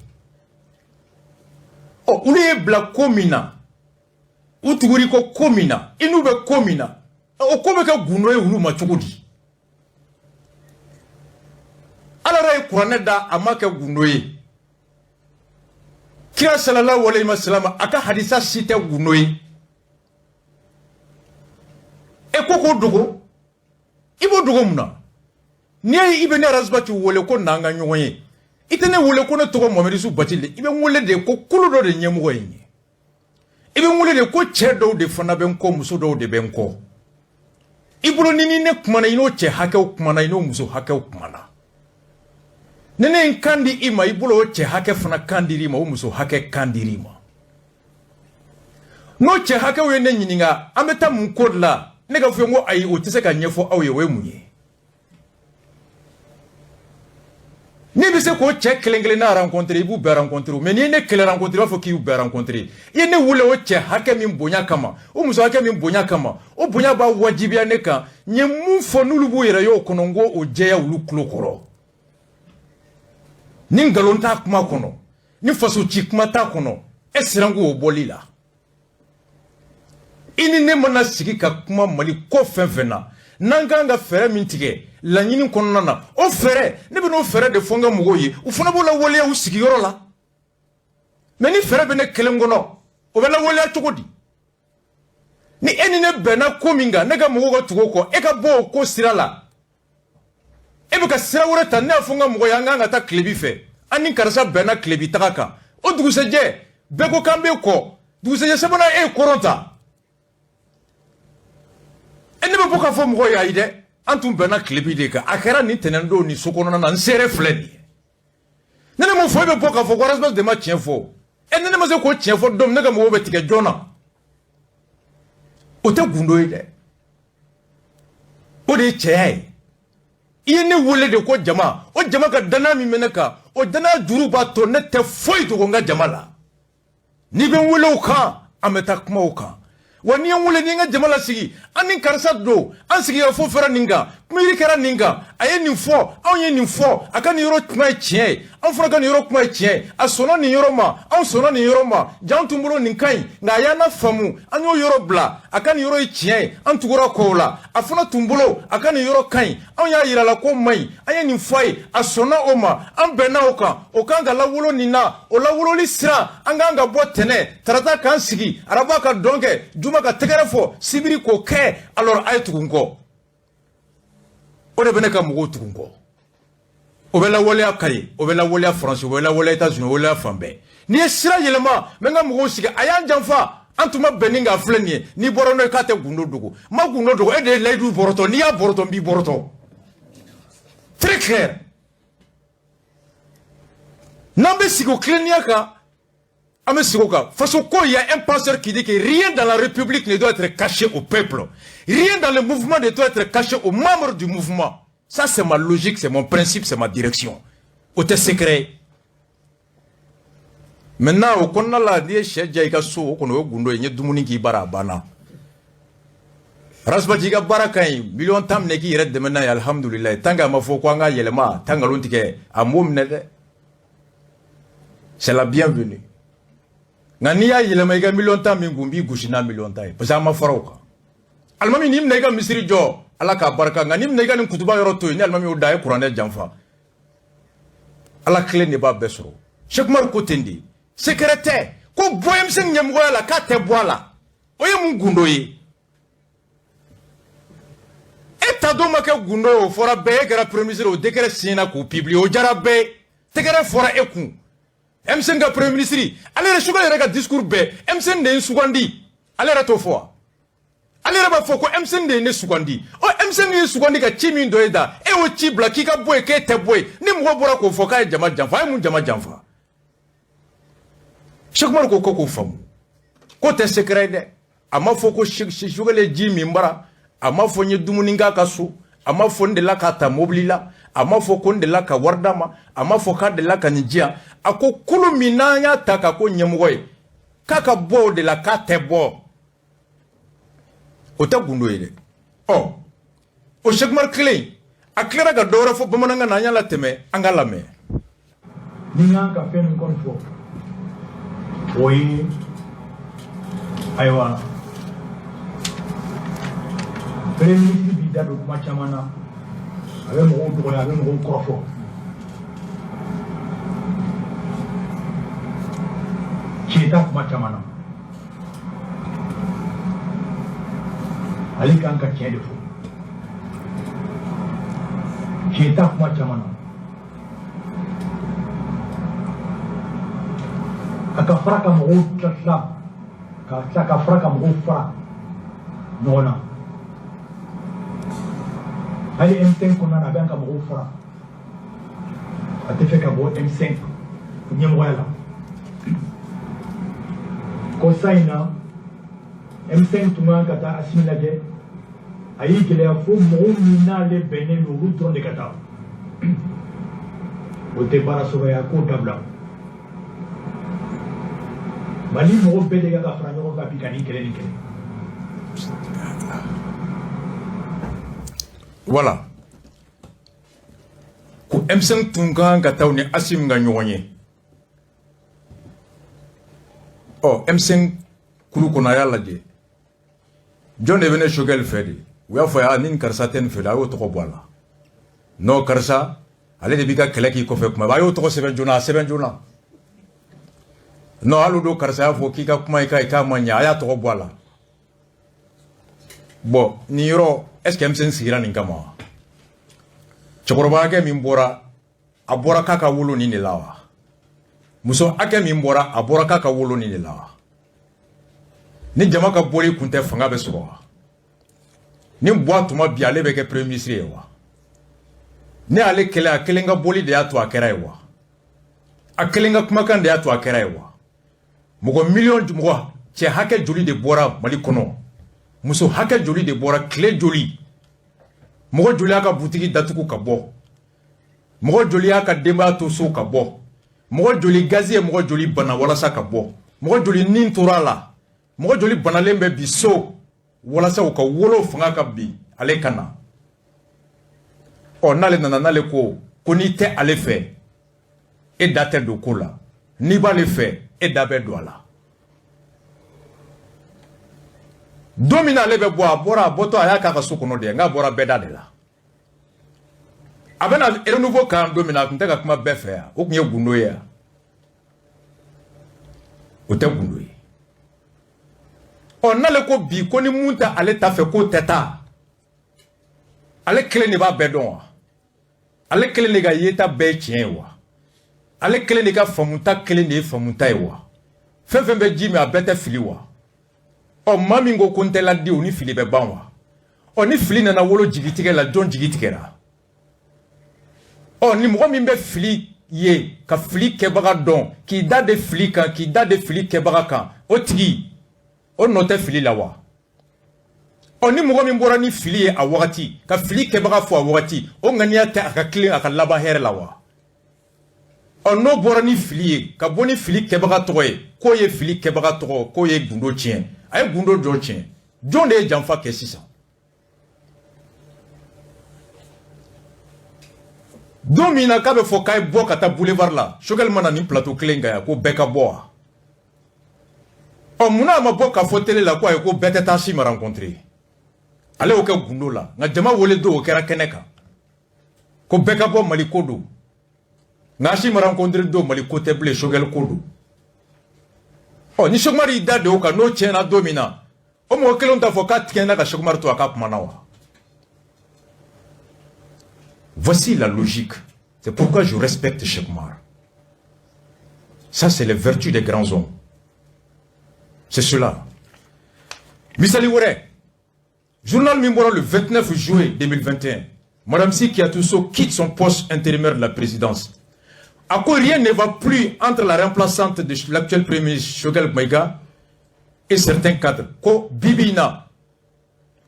Ɔ, olu ye bila ko min na, u tuguri ko ko min na, i n'u bɛ ko min na, o ko bɛ kɛ gundo ye olu ma cogo di? Ala yɛrɛ ye kuranɛ da, a ma kɛ gundo ye. Kira sallallahu alayhi wa sallam, a ka hadisa si tɛ gundo ye. E ko k'o dogo, i b'o dogo mun na? N'i ye i bɛ ne Ras Bath wele ko n'an ka ɲɔgɔn ye, i tɛ ne wele ko ne tɔgɔ Mohamed Issuf Bathily. I bɛ n wele de ko kulu dɔ de ɲɛmɔgɔ ye n ye. I bɛ n wele de ko cɛ dɔw de fana bɛ n kɔ, muso dɔw de bɛ n kɔ. I bolo ni ne kumana, i n'o cɛ hakɛw kumana, i n'o muso hakɛw kumana. Ni ne ye n kan di i ma, i bolo o cɛ hakɛ fana kan dir'i ma, o muso hakɛ kan dir'i ma. N'o cɛ hakɛw ye ne ɲininka an bɛ taa mun ko de la, ne ka fɔ n ko ayi, o tɛ se ka ɲɛfɔ aw ye. O ye mun ye? N'i bɛ se k'o cɛ kelen kelenna rencontrer, i b'u bɛɛ rencontrer. Mais n'i ye ne kelen rencontrer, i b'a fɔ k'i y'u bɛɛ rencontrer. I ye ne wele o cɛ hakɛ min bonya kama, o muso hakɛ min bonya kama, o bonya b'a wajibiya ne kan. N ye mun fɔ, n'olu b'u yɛrɛ ye o kɔnɔ, n ko o jɛya olu tulo kɔrɔ. Ni nkalon t'a kuma kɔnɔ, ni faso ci kuma t'a kɔnɔ, e siran k'o bɔli la. I ni ne mana sigi ka kuma Mali ko fɛn fɛn na, n'an kan ka fɛɛrɛ min tigɛ laɲini kɔnɔna na, o fɛɛrɛ, ne bɛ n'o fɛɛrɛ de fɔ n ka mɔgɔw ye, u fana b'o lawaleya u sigiyɔrɔ la. Mais ni fɛɛrɛ bɛ ne kelen kɔnɔ, o bɛ lawaleya cogo di? Ni e ni ne bɛnna ko min kan, ne ka mɔgɔw ka tugu o kɔ, e ka bɔ o ko sira la, e bɛ ka sira wɛrɛ ta. Ne y'a fɔ n ka mɔgɔ ye an kan ka taa tilebi fɛ, an An ni karisa bɛnna tilebi taga kan, o dugusɛjɛ bɛɛ ko k'an bɛ kɔ, dugusɛjɛ sabanan e ye kɔrɔn ta. E ne bɛ bɔ k'a fɔ mɔgɔw ye, ayi dɛ, an tun bɛnna tilebi de kan, a kɛra nin tɛnɛndon nin so kɔnɔna na, n seere filɛ nin ye. Ne ne m'o fɔ, e bɛ bɔ k'a fɔ ko Ras Bath de ma tiɲɛ fɔ. E ne ne ma se k'o tiɲɛ fɔ don min, ne ka mɔgɔw bɛ tigɛ joona. O tɛ gundo ye dɛ, o de ye cɛya ye. I ye ne wele de ko jama, o jama ka danaya min bɛ ne kan, o danaya juru b'a to ne tɛ foyi dogo n ka jama la. N'i bɛ n wele o kan, an bɛ taa kuma o kan. Wa n'i ye n wele, n'i ye n ka jama lasigi, an ni karisa don, an sigira fo fɛrɛ nin kan, miiri kɛra nin kan, a ye nin fɔ, anw ye nin fɔ, a ka nin yɔrɔ kuma ye tiɲɛ ye, an fana ka nin yɔrɔ kuma ye tiɲɛ ye, a sɔnna nin yɔrɔ ma, anw sɔnna nin yɔrɔ ma, ja an tun bolo nin ka ɲi, nka a y'an lafaamu, an y'o yɔrɔ bila, a ka nin yɔrɔ ye tiɲɛ ye, an tugura kɔ o la. A fana tun bolo a ka nin yɔrɔ ka ɲi, anw y'a yira la ko man ɲi, an ye nin fɔ a ye, a sɔnna o ma, an bɛnna o kan, o kan ka lawolo nin na, o lawololi sira, an kan ka bɔ tɛnɛ tarata k'an sigi, araba ka dɔn kɛ, juma ka tɛgɛrɛ fɔ, sibiri k'o kɛ. Alors a ye tugu n kɔ, o de bɛ ne ka mɔgɔw tugu n kɔ. O bɛ lawaleya Kayi, o bɛ lawaleya Faransi, o bɛ lawaleya États-Unis, o bɛ lawaleya fan bɛɛ. N'i ye sira yɛlɛma, n bɛ n ka mɔgɔw sigi, a y'an janfa, an tun ma bɛn nin kan, filɛ nin ye. N'i bɔra n'o ye k'a tɛ gundo dogo, n ma gundo dogo, e de ye layidu bɔrɔtɔ, n'i y'a bɔrɔtɔ, n b'i bɔrɔtɔ. Très clair. N'an bɛ sigi o tilennenya kan, an bɛ sigi o kan. Faso ko, il y a un penseur qui dit que rien dans la République ne doit être caché au peuple, rien dans le mouvement ne doit être caché aux membres du mouvement. Ça, c'est ma logique, c'est mon principe, c'est ma direction. O tɛ secret. Maintenant, o kɔnɔna la, n'i ye sɛ ja i ka so, o kɔni o ye gundo ye. N ye dumuni k'i bara, a banna. Ras Bath, i ka baara ka ɲi, miliyɔn 10 minɛ k'i yɛrɛ dɛmɛ n'a ye, alihamudulilayi. Tant que a ma fɔ ko an ka yɛlɛma, taa nkalon tigɛ, a m'o minɛ dɛ, c'est la bienvenue. Nka n'i y'a yɛlɛma i ka miliyɔn 10 min kun, n b'i gosi n'a miliyɔn 10 ye, parce que an ma fara o kan. Alimami, n'i minɛ i ka misiri jɔ, Ala k'a barika. Nka n'i minɛ i ka nin kutuba yɔrɔ to yen, ni alimami y'o da, a ye kuranɛ janfa. Ala kelen de b'a bɛɛ sɔrɔ. Cheikh Umaru ko ten de, secret tɛ ko bɔ M5 ɲɛmɔgɔya la, k'a tɛ bɔ a la. O ye mun gundo ye? E ta don ma kɛ gundo ye, o fɔra bɛɛ. E kɛra premier ministre, o décret signé k'o publier, o diyara bɛɛ ye, tɛgɛrɛ fɔra e kun. M5 ka premier ministre, ale yɛrɛ, Choguel yɛrɛ ka discours bɛɛ, M5 de ye n sugandi. Ale yɛrɛ t'o fɔ wa? Ale yɛrɛ b'a fɔ ko M5 de ye ne sugandi. Ɔ, M5 ye sugandi ka ci min dɔ e da, e y'o ci bila k'i ka bɔ yen, k'e tɛ bɔ yen. Ni mɔgɔ bɔra k'o fɔ k'a ye jama janfa, a ye mun jama janfa? Cheikh Umaru ko k'o faamu k'o tɛ secret ye dɛ. A ma fɔ ko Choguel ye ji min bara, a ma fɔ n ye dumuni k'a ka so, a ma fɔ n delila k'a ta mobili la, a ma fɔ ko n delila ka wari d'a ma, a ma fɔ k'a delila ka nin di yan. A ko kulu min n'an y'a ta ka ko ɲɛmɔgɔ ye, k'a ka bɔ o de la, k'a tɛ bɔ. O tɛ gundo ye dɛ. Ɔ, o Cheikh Umaru kelen, a tilara ka dɔ wɛrɛ fɔ bamanankan na, an y'a latɛmɛ, an ka lamɛn. Ni y'an ka fɛn min kɔni fɔ, o ye ayiwa, premier ministre b'i da don kuma caman na, a bɛ mɔgɔw dɔgɔya, a bɛ mɔgɔw kɔrɔfɔ. Tiɲɛ t'a kuma caman na, ale kan ka tiɲɛ de fɔ. Tiɲɛ t'a kuma caman na, a ka fara ka mɔgɔw tila tila ka tila ka fara ka mɔgɔw fara ɲɔgɔn na. Hali M5 kɔnɔna na, a bɛ ka mɔgɔw fara, a tɛ fɛ ka bɔ M5 ɲɛmɔgɔya la. Kɔsa in na, M5 tun kan ka taa Asimi lajɛ, a y'i gɛlɛya fo mɔgɔw min n'ale bɛnnen don, olu dɔrɔn de ka taa. O tɛ baara sɔrɔ ye, a k'o dabila. Mali mɔgɔ bɛɛ de kan ka fara ɲɔgɔn kan bi ka nin kɛlɛ nin kɛlɛ. Voilà, ko M5 tun kan ka taa ni Asimi ka ɲɔgɔn ye. Ɔ, M5 kulu kɔnɔ, a y'a lajɛ jɔn de bɛ ne Choguel fɛ de. U y'a fɔ a ni karisa tɛ nin fɛ, a y'o tɔgɔ bɔ a la. Non, karisa ale de b'i ka kɛlɛ k'i kɔfɛ kuma, a y'o tɔgɔ sɛbɛn joona, a sɛbɛn joona. Non, hali o don karisa y'a fɔ k'i ka kuma i ka k'a ma ɲɛ, a y'a tɔgɔ bɔ a la. Bon, nin yɔrɔ, est ce que M5 sigira nin kama wa? Cɛkɔrɔba hakɛ min bɔra, a bɔra k'a ka wolo nin de la wa? Muso hakɛ min bɔra, a bɔra k'a ka wolo nin de la wa? Ni jama ka bɔli kun tɛ, fanga bɛ sɔrɔ wa? Ni Buwa tuma bi, ale bɛ kɛ premier ministre ye wa? Ne ale kɛlɛ, a kelen ka bɔli de y'a to a kɛra ye wa? A kelen ka kumakan de y'a to a kɛra ye wa? Mɔgɔ miliyɔn, mɔgɔ cɛ hakɛ joli de bɔra Mali kɔnɔ? Muso hakɛ joli de bɔra? Tile joli? Mɔgɔ joli y'a ka butigi datugu ka bɔ? Mɔgɔ joli y'a ka denbaya to so ka bɔ? Mɔgɔ joli gazi ye mɔgɔ joli bana walasa ka bɔ? Mɔgɔ joli nin tora a la? Mɔgɔ joli banalen bɛ bi so walasa u ka wolo fanga ka bi ale ka na? Ɔ, n'ale nana, n'ale ko ko n'i tɛ ale fɛ, e da tɛ don ko la, n'i b'ale fɛ, e da bɛ don a la. Don min na ale bɛ bɔ, a bɔra, a bɔtɔ a y'a k'a ka so kɔnɔ de, nka a bɔra bɛɛ da de la. A bɛna renouveau kan don min na, a tun tɛ ka kuma bɛɛ fɛ yan. O tun ye gundo ye yan? O tɛ gundo ye. Ɔ, n'ale ko bi ko ni mun tɛ ale ta fɛ, k'o tɛ taa, ale kelen de b'a bɛɛ dɔn wa? Ale kelen de ka yeta bɛɛ ye tiɲɛ ye wa? Ale kelen de ka faamuta kelen de ye faamuta ye wa? Fɛn fɛn bɛ ji min, a bɛɛ tɛ fili wa? Ɔ, maa min ko ko n tɛ ladi, o ni fili bɛ ban wa? Ɔ, ni fili nana wolo jigitigɛ la, jɔn jigi tigɛra? Ɔ, ni mɔgɔ min bɛ fili ye ka fili kɛbaga dɔn, k'i da de fili kan, k'i da de fili kɛbaga kan, o tigi o nɔ tɛ fili la wa? Ɔ, ni mɔgɔ min bɔra ni fili ye a wagati, ka fili kɛbaga fɔ a wagati, o ŋaniya tɛ a ka tilen a ka laban hɛrɛ la wa? Ɔ, n'o bɔra ni fili ye, ka bɔ ni fili kɛbaga tɔgɔ ye, k'o ye fili kɛbaga tɔgɔ, k'o ye gundo tiɲɛ, a ye gundo jɔ tiɲɛ? Jɔn de ye janfa kɛ sisan? Don min na k'a bɛ fɔ k'a ye bɔ ka taa boulevard la, Choguel ma na nin plateau kelen kan yan ko bɛɛ ka bɔ wa? Ɔ, munna a ma bɔ k'a fɔ télé la ko ayi, ko bɛɛ tɛ taa si ma rencontrer? Ale y'o kɛ gundo la, nka jama wele don, o kɛra kɛnɛ kan ko bɛɛ ka bɔ, Mali ko don. Nka si ma rencontrer don, Mali ko tɛ bilen, Choguel ko don. Ɔ, ni Cheikh Oumar y'i da de o kan, n'o tiɲɛna don min na, o mɔgɔ kelenw t'a fɔ k'a tiɲɛna ka Cheikh Oumar to a ka kuma na wa? Voici la logique. C'est pourquoi je respecte Cheikh Oumar. Ça, c'est les vertus des grands hommes, c'est cela. Misali wɛrɛ, journal min bɔra le 29 juillet 2021, Madame Sy Kyatou Sow quitte son poste intérimaire de la présidence. À quoi rien ne va plus entre la remplaçante de l'actuel premier ministre Choguel Maïga et certains cadres. Ko bibi na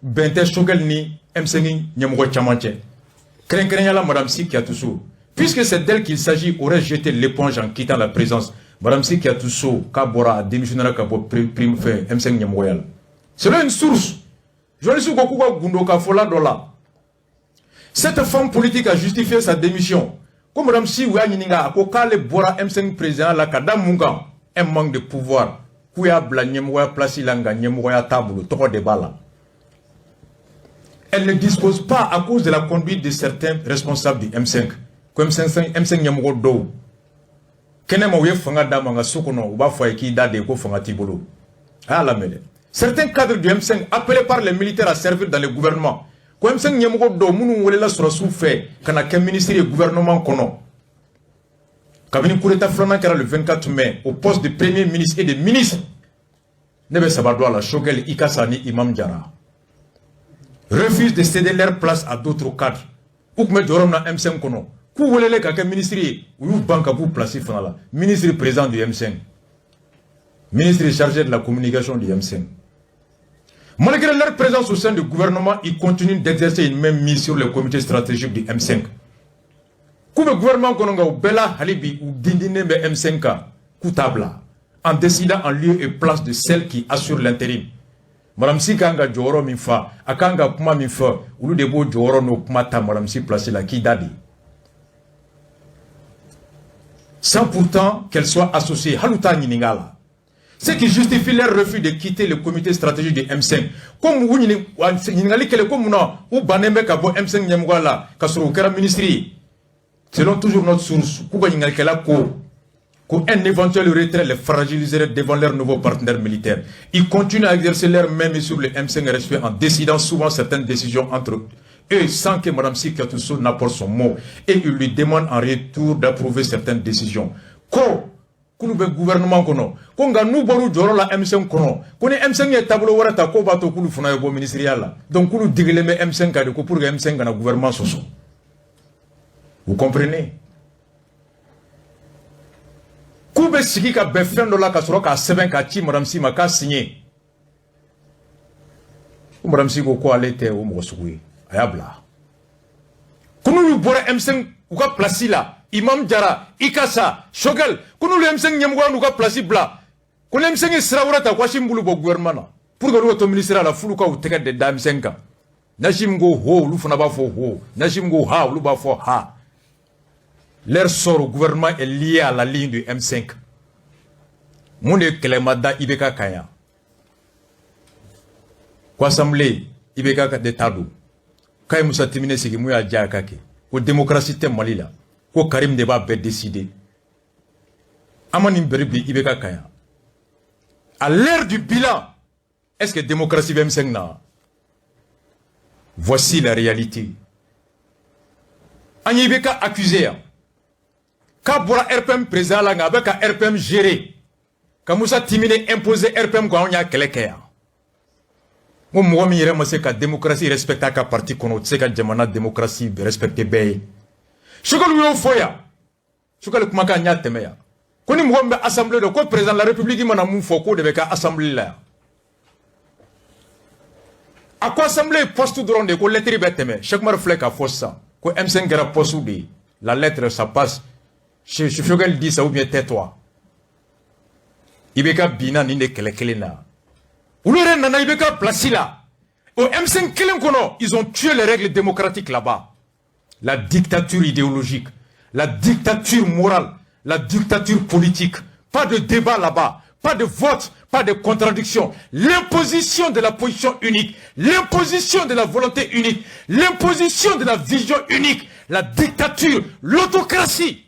bɛn tɛ Choguel ni M5 ɲɛmɔgɔ caman cɛ. Kɛrɛnkɛrɛnya la Madame Sy Kyatou Sow. Puisque c'est d'elle qu'il s'agit, aurait jeté l'éponge en quittant la présidence. Madame Sy Kyatou Sow, k'a bɔra, a démissionnaire ka bɔ prime fɛ M5 ɲɛmɔgɔya la. Selon une source, journaliste ko k'u ka gundo ka fɔla dɔ la. Cette femme politique a justifié sa démission. Ko Madame Sy, u y'a ɲininka, a ko k'ale bɔra M5 président la ka da mun kan? Un manque de pouvoir. K'u y'a bila ɲɛmɔgɔya place la, nka ɲɛmɔgɔya t'a bolo, tɔgɔ de b'a la. Elle ne dispose pas à cause de la conduite de certains responsables du M5. Ko M5, M5 ɲɛmɔgɔ dɔw kɛnɛma, u ye fanga d'a ma, nka so kɔnɔ u b'a fɔ a ye k'i da de ko fanga t'i bolo. A y'a lamɛn dɛ. Certains cadres du M5 appelés par les militaires à servir dans le gouvernement, ko M5 ɲɛmɔgɔ dɔw minnu welela sɔrɔsiw fɛ ka na kɛ ministre ye gouvernement kɔnɔ kabini coup d'état filanan kɛra le 24 mai, au poste de premier ministre et de ministre, ne bɛ saba dɔn a la, Choguel, Ikassa ni Imam Diarra, refusent de céder leur place à d'autres cadres. U tun bɛ jɔyɔrɔ min na M5 kɔnɔ, k'u welelen ka kɛ ministre ye, u y'u ban ka b'u place fana la. Ministre président du M5, ministre chargé de la communication du M5. Malgré leur présence au sein du gouvernement, ils continuent d'exercer une main mise sur le comité stratégique du M5. K'u bɛ gouvernement kɔnɔ, nka u bɛɛ la hali bi u dindinen bɛ M5 kan, k'u t'a bila, en décidant en lieu et place de celle qui assure l'intérim. Madame Sy kan ka jɔyɔrɔ min fa, a kan ka kuma min fɔ, olu de b'o jɔyɔrɔ n'o kuma ta Madame Sy place la k'i da de. Sans pourtant qu'elle soit associée, hali u t'a ɲininka a la. Ce qui justifie leur refus de quitter le comité stratégique du M5. Ko u ɲininkali kɛlen ko munna u bannen bɛ ka bɔ M5 ɲɛmɔgɔya la ka sɔrɔ u kɛra ministre ye. Selon toujours notre source, k'u ka ɲininkalikɛla ko ko un éventuel retrait les fragiliserait devant leurs nouveaux partenaires militaires. Ils continuent à exercer leur mainmise sur le M5 RSP en décidant souvent certaines décisions entre eux sans que Mme Sy Kyatou Sow n'apporte son mot. Et ils lui demandent en retour d'approuver certaines décisions. Ko K'olu bɛ gouvernement kɔnɔ, ko nka n'u bɔr'u jɔyɔrɔ la M5 kɔnɔ, ko ni M5 ye taabolo wɛrɛ ta, k'o b'a to k'olu fana ye bɔ ministériya la. Donc k'olu digilen bɛ M5 kan de, ko pour que M5 kana gouvernement sɔsɔ. Vous comprenez? K'u bɛ sigi ka bɛn fɛn dɔ la ka sɔrɔ k'a sɛbɛn k'a ci Madame Sy ma k'a signé. Ko Madame Sy ko ko ale tɛ o mɔgɔ sugu ye, a y'a bila. Ko n'olu bɔra M5 u ka place la, Imam Jara, Ikasa, Choguel, ko n'olu M5 ɲɛmɔgɔya n'u ka place bila, ko ni M5 ye sira wɛrɛ ta, ko Assimi b'olu bɔ gouvernement na pour que olu ka to ministère la, f'olu ka u tɛgɛ de da M5 kan. N'Assimi ko ho, olu fana b'a fɔ ho. N'Assimi ko ha, olu b'a fɔ ha. Leur sort au gouvernement est lié à la ligne du M5. Mun de kɛlɛ ma da IBK kan yan? Ko assemblée, IBK de ta don. K'a ye Musa Timbiné sigi, mun y'a diya a ka kɛ? Ko démocratie tɛ Mali la, ko Karim de b'a bɛɛ décider. An ma nin bɛri bi IBK kan yan? À l'ère du bilan, est-ce que démocratie bɛ M5 na? Voici la réalité. An ye IBK accusé yan k'a bɔra RPM président la, nka a bɛ ka RPM gérer ka Musa Timbiné imposer RPM ko anw y'a kɛlɛ kɛ yan. N ko mɔgɔ min yɛrɛ ma se ka démocratie respecter a ka parti kɔnɔ, o tɛ se ka jamana démocratie respecter bɛɛ ye. Choguel y'o fɔ yan. Choguel kumakan n y'a tɛmɛ yan, ko ni mɔgɔ min bɛ assemblée dɔn, ko président de la République mana mun fɔ, k'o de bɛ kɛ assemblée la yan. A ko assemblée ye poste dɔrɔn de ye, ko lettre bɛ tɛmɛ. Cheikh Umar filɛ k'a fɔ sisan ko M5 kɛra poste de ye. La lettre, ça passe. Choguel dit ça ou bien tais-toi. IBK binna nin de kɛlɛ kelen na. Olu yɛrɛ nana IBK place la o M5 kelen kɔnɔ. Ils ont tué les règles démocratiques là-bas. La dictature idéologique, la dictature morale, la dictature politique. Pas de débat là-bas, pas de vote, pas de contradiction. L'imposition de la position unique, l'imposition de la volonté unique, l'imposition de la vision unique, la dictature, l'autocratie.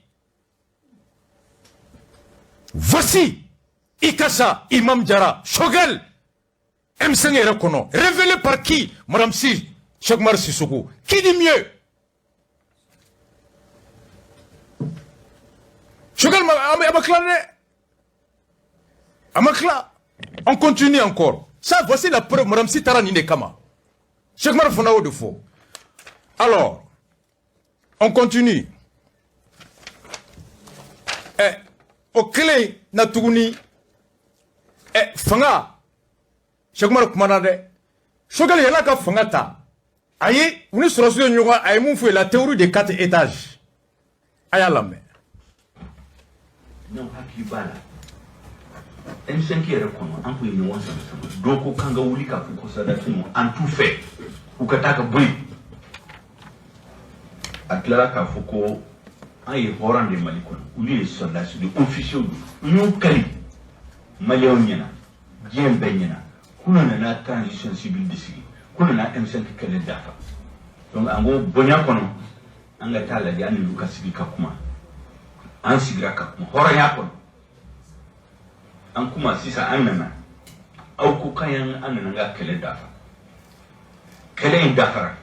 Voici Ikassa, Imam Diarra, Choguel, M5 yɛrɛ kɔnɔ. Révélé par qui? Madame Sy, Cheikh Oumar Sissoko. Qui dit mieux? Choguel, a ma tila dɛ. A ma tila. On continue encore. Ça, voici la preuve. Madame Sy taara nin de kama. Cheikh Oumar fana y'o de fɔ. Alors, on continue. Ɛ, o kelen na tuguni, ɛ, fanga, Cheikh Oumar kumana dɛ. Choguel yɛlɛ ka fanga ta. A ye u ni sɔrɔsiw ye ɲɔgɔn, a ye mun fɔ ye? La théorie des quatre étages. A y'a lamɛn. N'aw hakili b'a la, M5 yɛrɛ kɔnɔ, an tun ye ɲɔgɔn sama sama. Dɔw ko k'an ka wuli k'a fɔ ko sɔrɔdasi ninnu, an t'u fɛ, u ka taa ka bɔ yen. A tilala k'a fɔ ko an ye hɔrɔn de Mali kɔnɔ, olu ye sɔrɔdasi de, officiers don. U y'u kali maliyɛnw ɲɛna, diɲɛ bɛɛ ɲɛna, k'u nana transition civile de sigi, k'u nana M5 kɛlɛ dafa. Donc an ko bonya kɔnɔ, an ka taa lajɛ, an n'olu ka sigi ka kuma. An sigira ka kuma hɔrɔnya kɔnɔ. An kuma sisan, an nana, aw ko k'an y'an, an nana an ka kɛlɛ dafa. Kɛlɛ in dafara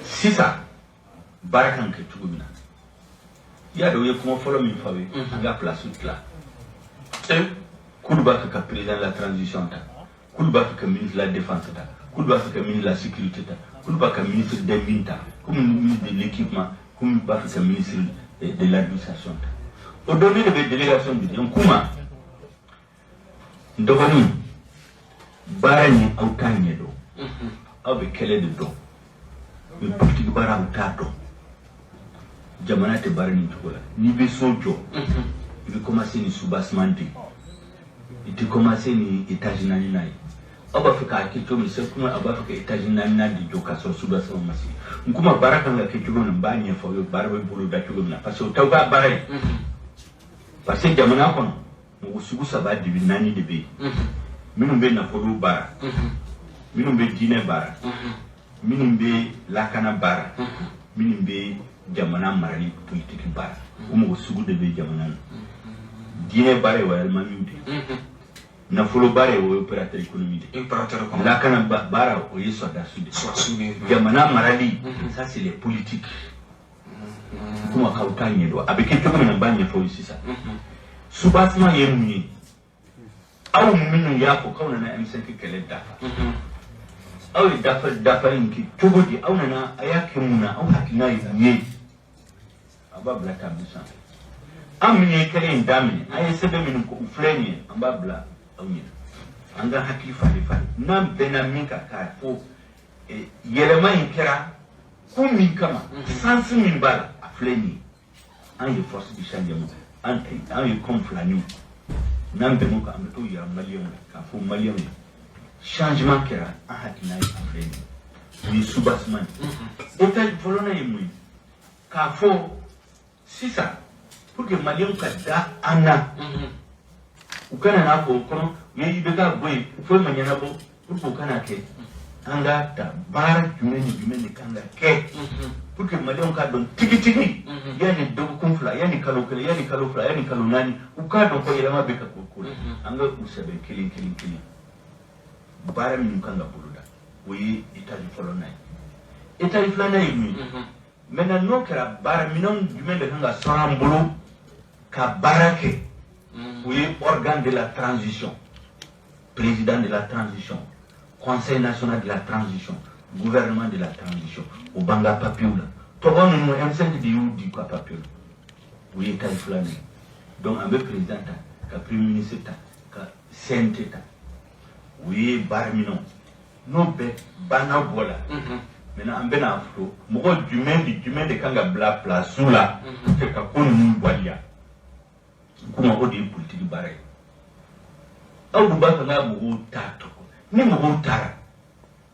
sisan, baara kan kɛ cogo min na, i y'a dɔn, u ye kuma fɔlɔ min fɔ aw ye, an ka place tila. K'olu b'a fɛ ka président de la transition ta, k'olu b'a fɛ ka ministre de la défense ta, k'olu b'a fɛ ka ministre de la sécurité ta, k'olu b'a ka ministre des mines ta, komi ministre de l'équipement, komi b'a fɛ ka ministre de l'administration ta. O don, ne de bɛ délégation bi n kuma. N dɔgɔnin, baara in, aw t'a ɲɛ dɔn, aw bɛ kɛlɛ de dɔn, mais politique baara, aw t'a dɔn. Jamana tɛ baara nin cogo la. N'i bɛ so jɔ, i bɛ commencer ni soubassement de ye, i tɛ commencer ni étage naaninan ye. Aw b'a fɛ k'a kɛ cogo min, c'est comme aw b'a fɛ ka étage naaninan de jɔ k'a sɔrɔ soubassement ma sigi. N kuma, baara kan ka kɛ cogo min na, n b'a ɲɛfɔ aw ye, baara bɛ bolo da cogo min na, parce que o t'aw ka baara ye. Parce que jamana kɔnɔ, mɔgɔ sugu saba de bɛ, naani de bɛ yen: minnu bɛ nafolo baara, minnu bɛ diinɛ baara, minnu bɛ lakana baara, minnu bɛ jamana marali politiki baara. O mɔgɔ sugu de bɛ jamana na. Diinɛ baara ye, o ye alimamiw de ye. Nafolo baara ye, o ye opérateur économique de ye. Lakana baara, o ye sɔrɔdasiw de ye. Jamana marali, ça c'est les politiques. Kuma k'aw t'a ɲɛdɔn, a bɛ kɛ cogo min na, n b'a ɲɛfɔ aw ye sisan. Soubassement ye mun ye? Aw minnu y'a fɔ k'aw nana M5 kɛlɛ dafa, aw ye dafa dafali in kɛ cogo di? Aw nana, a y'a kɛ mun na? Aw hakilina ye mun ye? A b'a bila table sanfɛ. An min ye kɛlɛ in daminɛ, an ye sɛbɛn minnu ko u filɛ nin ye, an b'a bila aw ɲɛna. An ka hakili falen falen, n'an bɛnna min kan, k'a fɔ yɛlɛma in kɛra kun min kama, sens min b'a la, a filɛ nin ye. An ye force du changement, an ye comme filaniw, n'an bɛnn'o kan, an bɛ t'o yira maliyɛnw na k'a fɔ maliyɛnw ye changement kɛra, an hakilina ye a filɛ nin ye. O ye soubassement ye. Étage fɔlɔnan ye mun ye? K'a fɔ sisan, pour que maliyɛnw ka da an na, u kana n'a fɔ o kɔnɔ u ye IBK bɔ yen, foyi ma ɲɛnabɔ. Pour que o kana kɛ, an ka ta baara jumɛn ni jumɛn de kan ka kɛ pour que maliyɛnw k'a dɔn tigitigi, yanni dɔgɔkun 2, yanni kalo 1, yanni kalo 2, yanni kalo 4, u k'a dɔn ko yɛlɛma bɛ ka k'o ko la. An ka u sɛbɛn kelen kelen kelen, baara minnu kan ka boloda. O ye étage fɔlɔnan ye. Étage filanan ye mun ye? Maintenant, n'o kɛra, baara minɛnw jumɛn de kan ka sɔrɔ an bolo ka baara kɛ? O ye organe de la transition, président de la transition, conseil national de la transition, gouvernement de la transition. O b'an ka papiyew la. Tɔgɔ ninnu, M5 de y'u di ka papiyew la. O ye étage filanan ye. Donc an bɛ président ta, ka premier ministre ta, ka CNT ta. O ye baara minɛnw. N'o bɛɛ banna bɔ la, maintenant an bɛna fɔ mɔgɔ jumɛn ni jumɛn de kan ka bila place la pour que ka ko ninnu waleya. Kuma o de ye politique baara ye. Aw dun b'a fɛ ka mɔgɔw ta tɔgɔ ni mɔgɔw taara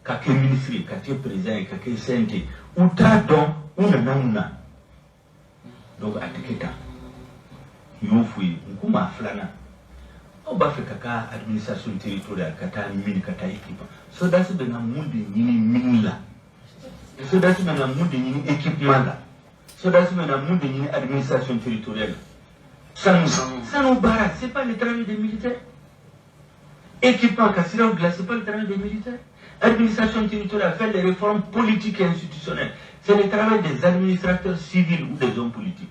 ka kɛ ministre ye, ka kɛ président ye, ka kɛ CNT, u t'a dɔn u nana mun na. Donc a tɛ kɛ tan. N y'o f'u ye. N ko maa filanan, aw b'a fɛ ka k'a administration territoriale, ka taa mine, ka taa équipement. Sɔrɔdasi bɛ na mun de ɲini mine la? Sɔrɔdasi bɛ na mun de ɲini équipement la? Sɔrɔdasi bɛ na mun de ɲini administration territoriale la? Sanu, sanu baara, c'est pas le travail des militaires. Équipement, ka siraw dilan, c'est pas le travail des militaires. Administration territoriale, faire les réformes politiques et institutionnelles, c'est le travail des administrateurs civils ou des hommes politiques.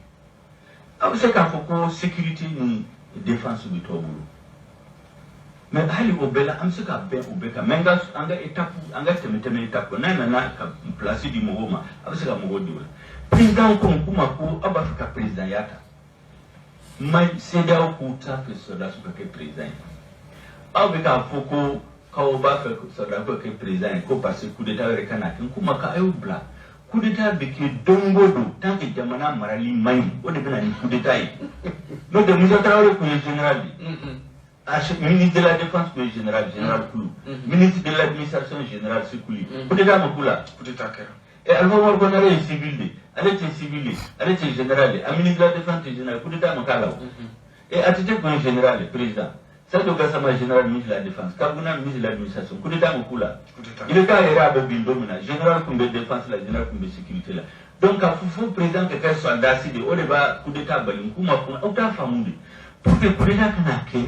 Aw bɛ se k'a fɔ ko sécurité ni défense bɛ t'aw bolo, mais hali o bɛɛ la, an bɛ se ka bɛn o bɛɛ kan. Mais an ka étape, an ka tɛmɛ tɛmɛ étape, n'a nana ka place di mɔgɔw ma, a bɛ se ka mɔgɔw di o la. Président ko k'u ma ko aw b'a fɛ ka président ya ta, ma CEDEAO k'u t'a fɛ sɔrɔdasiw ka kɛ président ye. Aw bɛ k'a fɔ ko k'aw b'a fɛ sɔrɔdasiw ka kɛ président ye, ko parce que coup d'état yɛrɛ ka na kɛ. N k'u ma k'a y'o bila. Coup d'état bɛ kɛ don o don, tant que jamana marali man ɲi, o de bɛ na ni coup d'état ye. N'o tɛ, Musa Tarawele tun ye général de ye, ministre de la défense tun ye général, général Kulu, ministre de l'administration, général Sekuli. Coup d'état ma k'u la? Coup d'état kɛra. Et Alpha Oumar Konaré ye civil de, ale tɛ civil de, ale tɛ général de, a ministre de la défense tɛ général, coup d'état ma k'a la o. Et ATT tun ye général de, président Sadio Gassama, général, ministre de la défense, Kargouna, ministre de l'administration, coup d'état ma k'u la? Coup d'état. IBK yɛrɛ, a bɛ bin don min na, général tun bɛ défense la, général tun bɛ sécurité la. Donc k'a fɔ fo président ka kɛ sɔrɔdasi de, o de b'a coup d'état bali, n k'u ma kun aw t'a faamu de. Pour que coup d'état kana kɛ,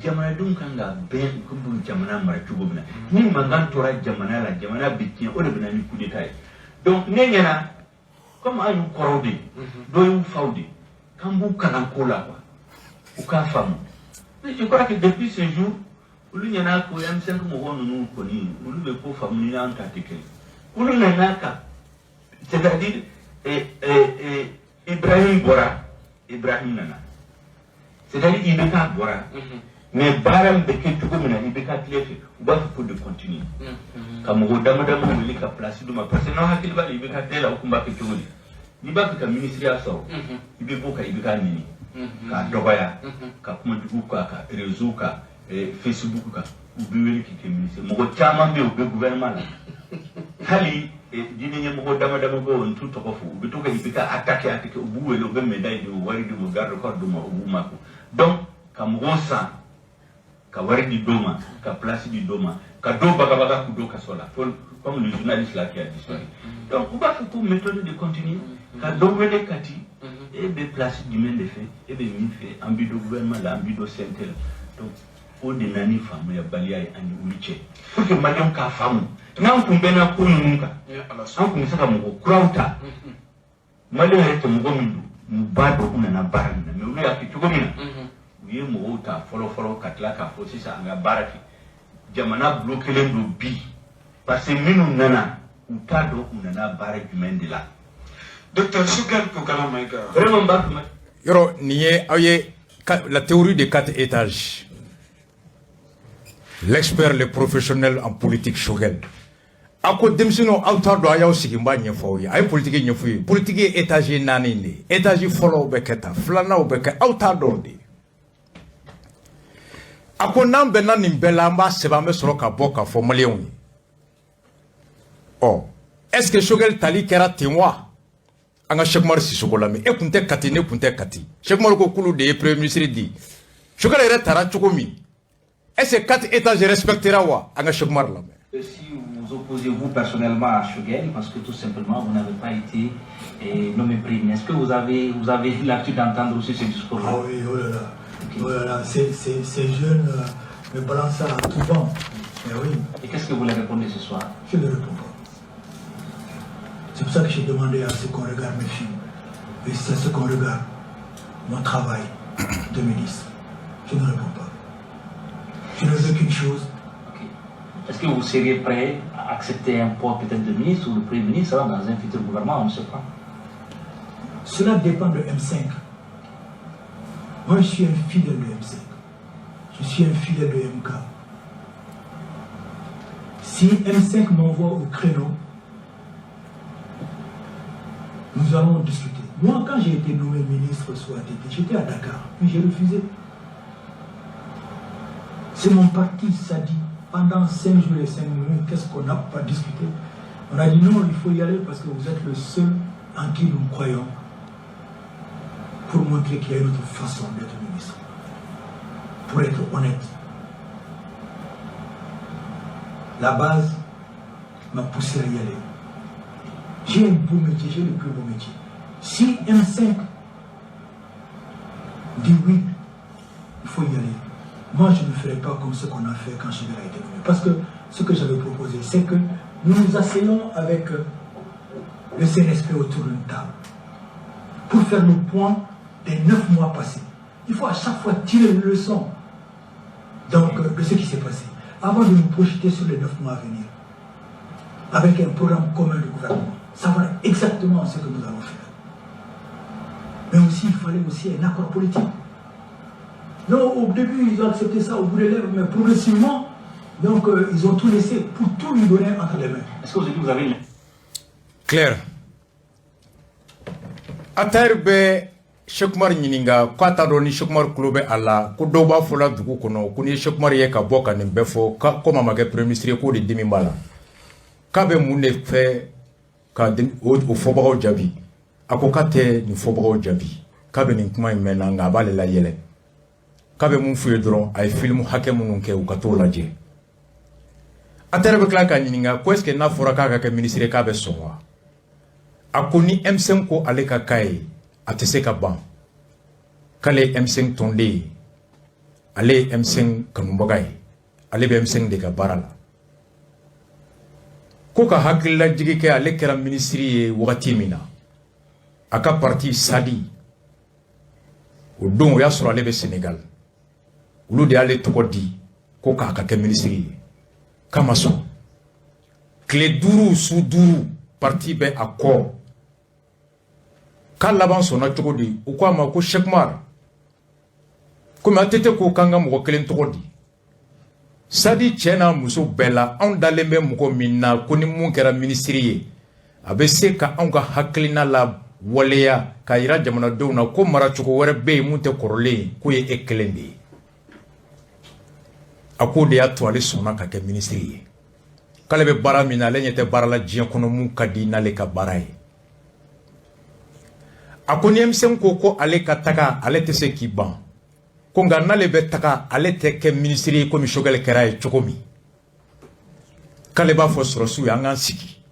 jamanadenw kan ka bɛn u ka b'u jamana mara cogo min na. Ni mankan tora jamana la, jamana bɛ tiɲɛ, o de bɛ na ni coup d'état ye. Donc ne ɲɛna, comme an y'u kɔrɔw de ye, dɔw y'u faw de ye, k'an b'u kalan ko la quoi, u k'a faamu. Mais je crois que depuis ce jour, olu ɲɛna ko M5 mɔgɔ ninnu kɔni, olu bɛ ko faamu ni an ta tɛ kelen. Olu nana ka, c'est-à-dire Ibrahim bɔra, Ibrahim nana, c'est-à-dire IBK bɔra, mais baara min bɛ kɛ cogo min na IBK tile fɛ, u b'a fɔ ko de continuer ka mɔgɔ dama dama wele ka place d'u ma, parce que n'aw hakili b'a la, IBK tile la, u tun b'a kɛ cogo di? N'i b'a fɛ ka ministeriya sɔrɔ, i bɛ bɔ ka IBK ɲini k'a dɔgɔya, ka kuma jugu k'a kan réseau kan, Facebook kan, u bɛ wele k'i kɛ ministre. Mɔgɔ caman bɛ yen, u bɛ gouvernement la hali, diinɛ ɲɛmɔgɔ dama dama bɛ yen, n t'u tɔgɔ fɔ, u bɛ to ka IBK attaquer attaquer, u b'u wele, u bɛ médaille di u, wari di u, garde corps d'u ma, u b'u mako. Donc ka mɔgɔw san, ka wari di dɔw ma, ka place di dɔw ma, ka dɔw bagabaga k'u don kaso la, comme le journaliste là qui a disparu. Donc u b'a fɔ ko méthode de continuer ka dɔ wele Kati, e bɛ place jumɛn de fɛ, e bɛ min fɛ, an b'i don gouvernement la, an b'i don CNT la. Donc o de nana ni faamuyabaliya ye an ni olu cɛ. Pour que maliyɛnw k'a faamu, n'an kun bɛnna ko ninnu kan, an kun bɛ se ka mɔgɔ kuraw ta, maliyɛn yɛrɛ tɛ mɔgɔ min don, U b'a dɔn u nana baara min na, mais olu y'a kɛ cogo min na, u ye mɔgɔw ta fɔlɔ fɔlɔ ka tila k'a fɔ sisan an ka baara kɛ. Jamana bloquélen don bi parce que minnu nana, u t'a dɔn u nana baara jumɛn de la. Docteur Choguel Kokalla Maïga. Vraiment, n b'a fɛ. Yɔrɔ nin ye aw ye la théorie des quatre étages, l'expert, le professionnel en politique Choguel a ko denmisɛnninw, aw t'a dɔn, a y'aw sigi, n b'a ɲɛfɔ aw ye. A ye politique ɲɛfɔ ye. Politique ye étage naani de ye. Étage fɔlɔw bɛ kɛ tan, filananw bɛ kɛ, aw t'a dɔn de. A ko n'an bɛnna nin bɛɛ la, an b'a sɛbɛn, an bɛ sɔrɔ ka bɔ k'a fɔ maliyɛnw ye. Ɔ, est ce que Choguel tali kɛra ten wa? An ka Cheick Oumar Sissoko lamɛn. E kun tɛ Kati, ne kun tɛ Kati. Cheick Oumar ko k'olu de ye premier ministre di. Choguel yɛrɛ taara cogo min, est ce que quatre étages respectera wa? An ka Cheick Oumar lamɛn. Si vous opposez vous personnellement à Choguel, parce que tout simplement vous n'avez pas été nommé premier ministre, est-ce que vous avez l'habitude d'entendre aussi ce discours-là? Ah oui, oh là là. Oh là là, ces jeunes me balancent ça à tout vent. Mais oui. Et qu'est-ce que vous leur répondez ce soir? Je ne réponds pas. C'est pour ça que j'ai demandé à ce qu'on regarde mes films. Et c'est ce qu'on regarde mon travail de ministre. Je ne réponds pas. Je ne veux qu'une chose. Ok. Est-ce que vous seriez prêt à accepter un poste peut-être de ministre ou de premier ministre, hein, dans un futur gouvernement? On ne sait pas. Cela dépend de M5. Moi, je suis un fidèle de M5. Je suis un fidèle de MK. Si M5 m'envoie au créneau, nous allons discuter. Moi, quand j'ai été nommé ministre sous ATT, j'étais à Dakar, mais j'ai refusé. C'est mon parti, ça dit, pendant 5 jours et 5 minutes, qu'est-ce qu'on n'a pas discuté? On a dit non, il faut y aller parce que vous êtes le seul en qui nous croyons pour montrer qu'il y a une autre façon d'être ministre. Pour être honnête. La base m'a poussé à y aller. J'ai un beau métier, j'ai le plus beau métier. Si M5 dit oui, il faut y aller. Moi, je ne ferai pas comme ce qu'on a fait quand Choguel a été nommé. Parce que ce que j'avais proposé, c'est que nous nous asseyons avec le CNSP autour d'une table pour faire le point des 9 mois passés. Il faut à chaque fois tirer une leçon, donc, de ce qui s'est passé, avant de nous projeter sur les 9 mois à venir, avec un programme commun de gouvernement, savoir exactement ce que nous allons faire. Mais aussi, il fallait aussi un accord politique. Non, au début, ils ont accepté ça au bout des lèvres, mais progressivement, donc, ils ont tout laissé pour tout lui donner entre les mains. Est-ce que vous avez Claire. Attaher bɛ Cheick Oumar ɲininka k'a t'a dɔn ni Cheick Oumar tulo bɛ a la, ko dɔw b'a fɔ la dugu kɔnɔ ko ni ye Cheick Oumar ye ka bɔ ka nin bɛɛ fɔ, komi a ma kɛ premier ministre ye, k'o de dimi b'a la, k'a bɛ mun de fɛ ka o fɔbagaw jaabi? A ko k'a tɛ nin fɔbagaw jaabi, k'a bɛ nin kuma in mɛn na, nka a b'ale la yɛlɛ. K'a bɛ mun f'u ye dɔrɔn, a ye film hakɛ minnu kɛ, u ka t'o lajɛ. Attaher bɛ tila k'a ɲininka ko est ce que n'a fɔra k'a ka kɛ ministre ye, k'a bɛ sɔn wa? A ko ni M5 ko ale ka k'a ye, a tɛ se ka ban, k'ale ye M5 tɔnden ye, ale ye M5 kanubaga ye, ale bɛ M5 de ka baara la. Ko ka hakililajigi kɛ, ale kɛra minisiri ye wagati min na, a ka parti SADI, o don o y'a sɔrɔ ale bɛ Sénégal, olu de y'ale tɔgɔ di ko k'a ka kɛ minisiri ye, k'a ma sɔn. Tile 5, su 5, parti bɛ a kɔ. K'a laban sɔnna cogo di? U ko a ma ko Cheick Oumar, komi ATT ko k'an ka mɔgɔ kelen tɔgɔ di SADI cɛ n'a muso bɛɛ la, anw dalen bɛ mɔgɔ min na ko ni mun kɛra minisiri ye, a bɛ se ka anw ka hakilina la waleya k'a yira jamanadenw na ko maracogo wɛrɛ bɛ yen mun tɛ kɔrɔlen ye, k'o ye e kelen de ye. A k'o de y'a to ale sɔnna ka kɛ minisiri ye. K'ale bɛ baara min na, ale ɲɛ tɛ baara la diɲɛ kɔnɔ mun ka di n'ale ka baara ye. A ko ni M5 ko ko ale ka taga, ale tɛ se k'i ban ko, nka n'ale bɛ taga, ale tɛ kɛ minisiri ye komi Choguel kɛra ye cogo min. K'ale b'a fɔ sɔrɔsiw ye an k'an sigi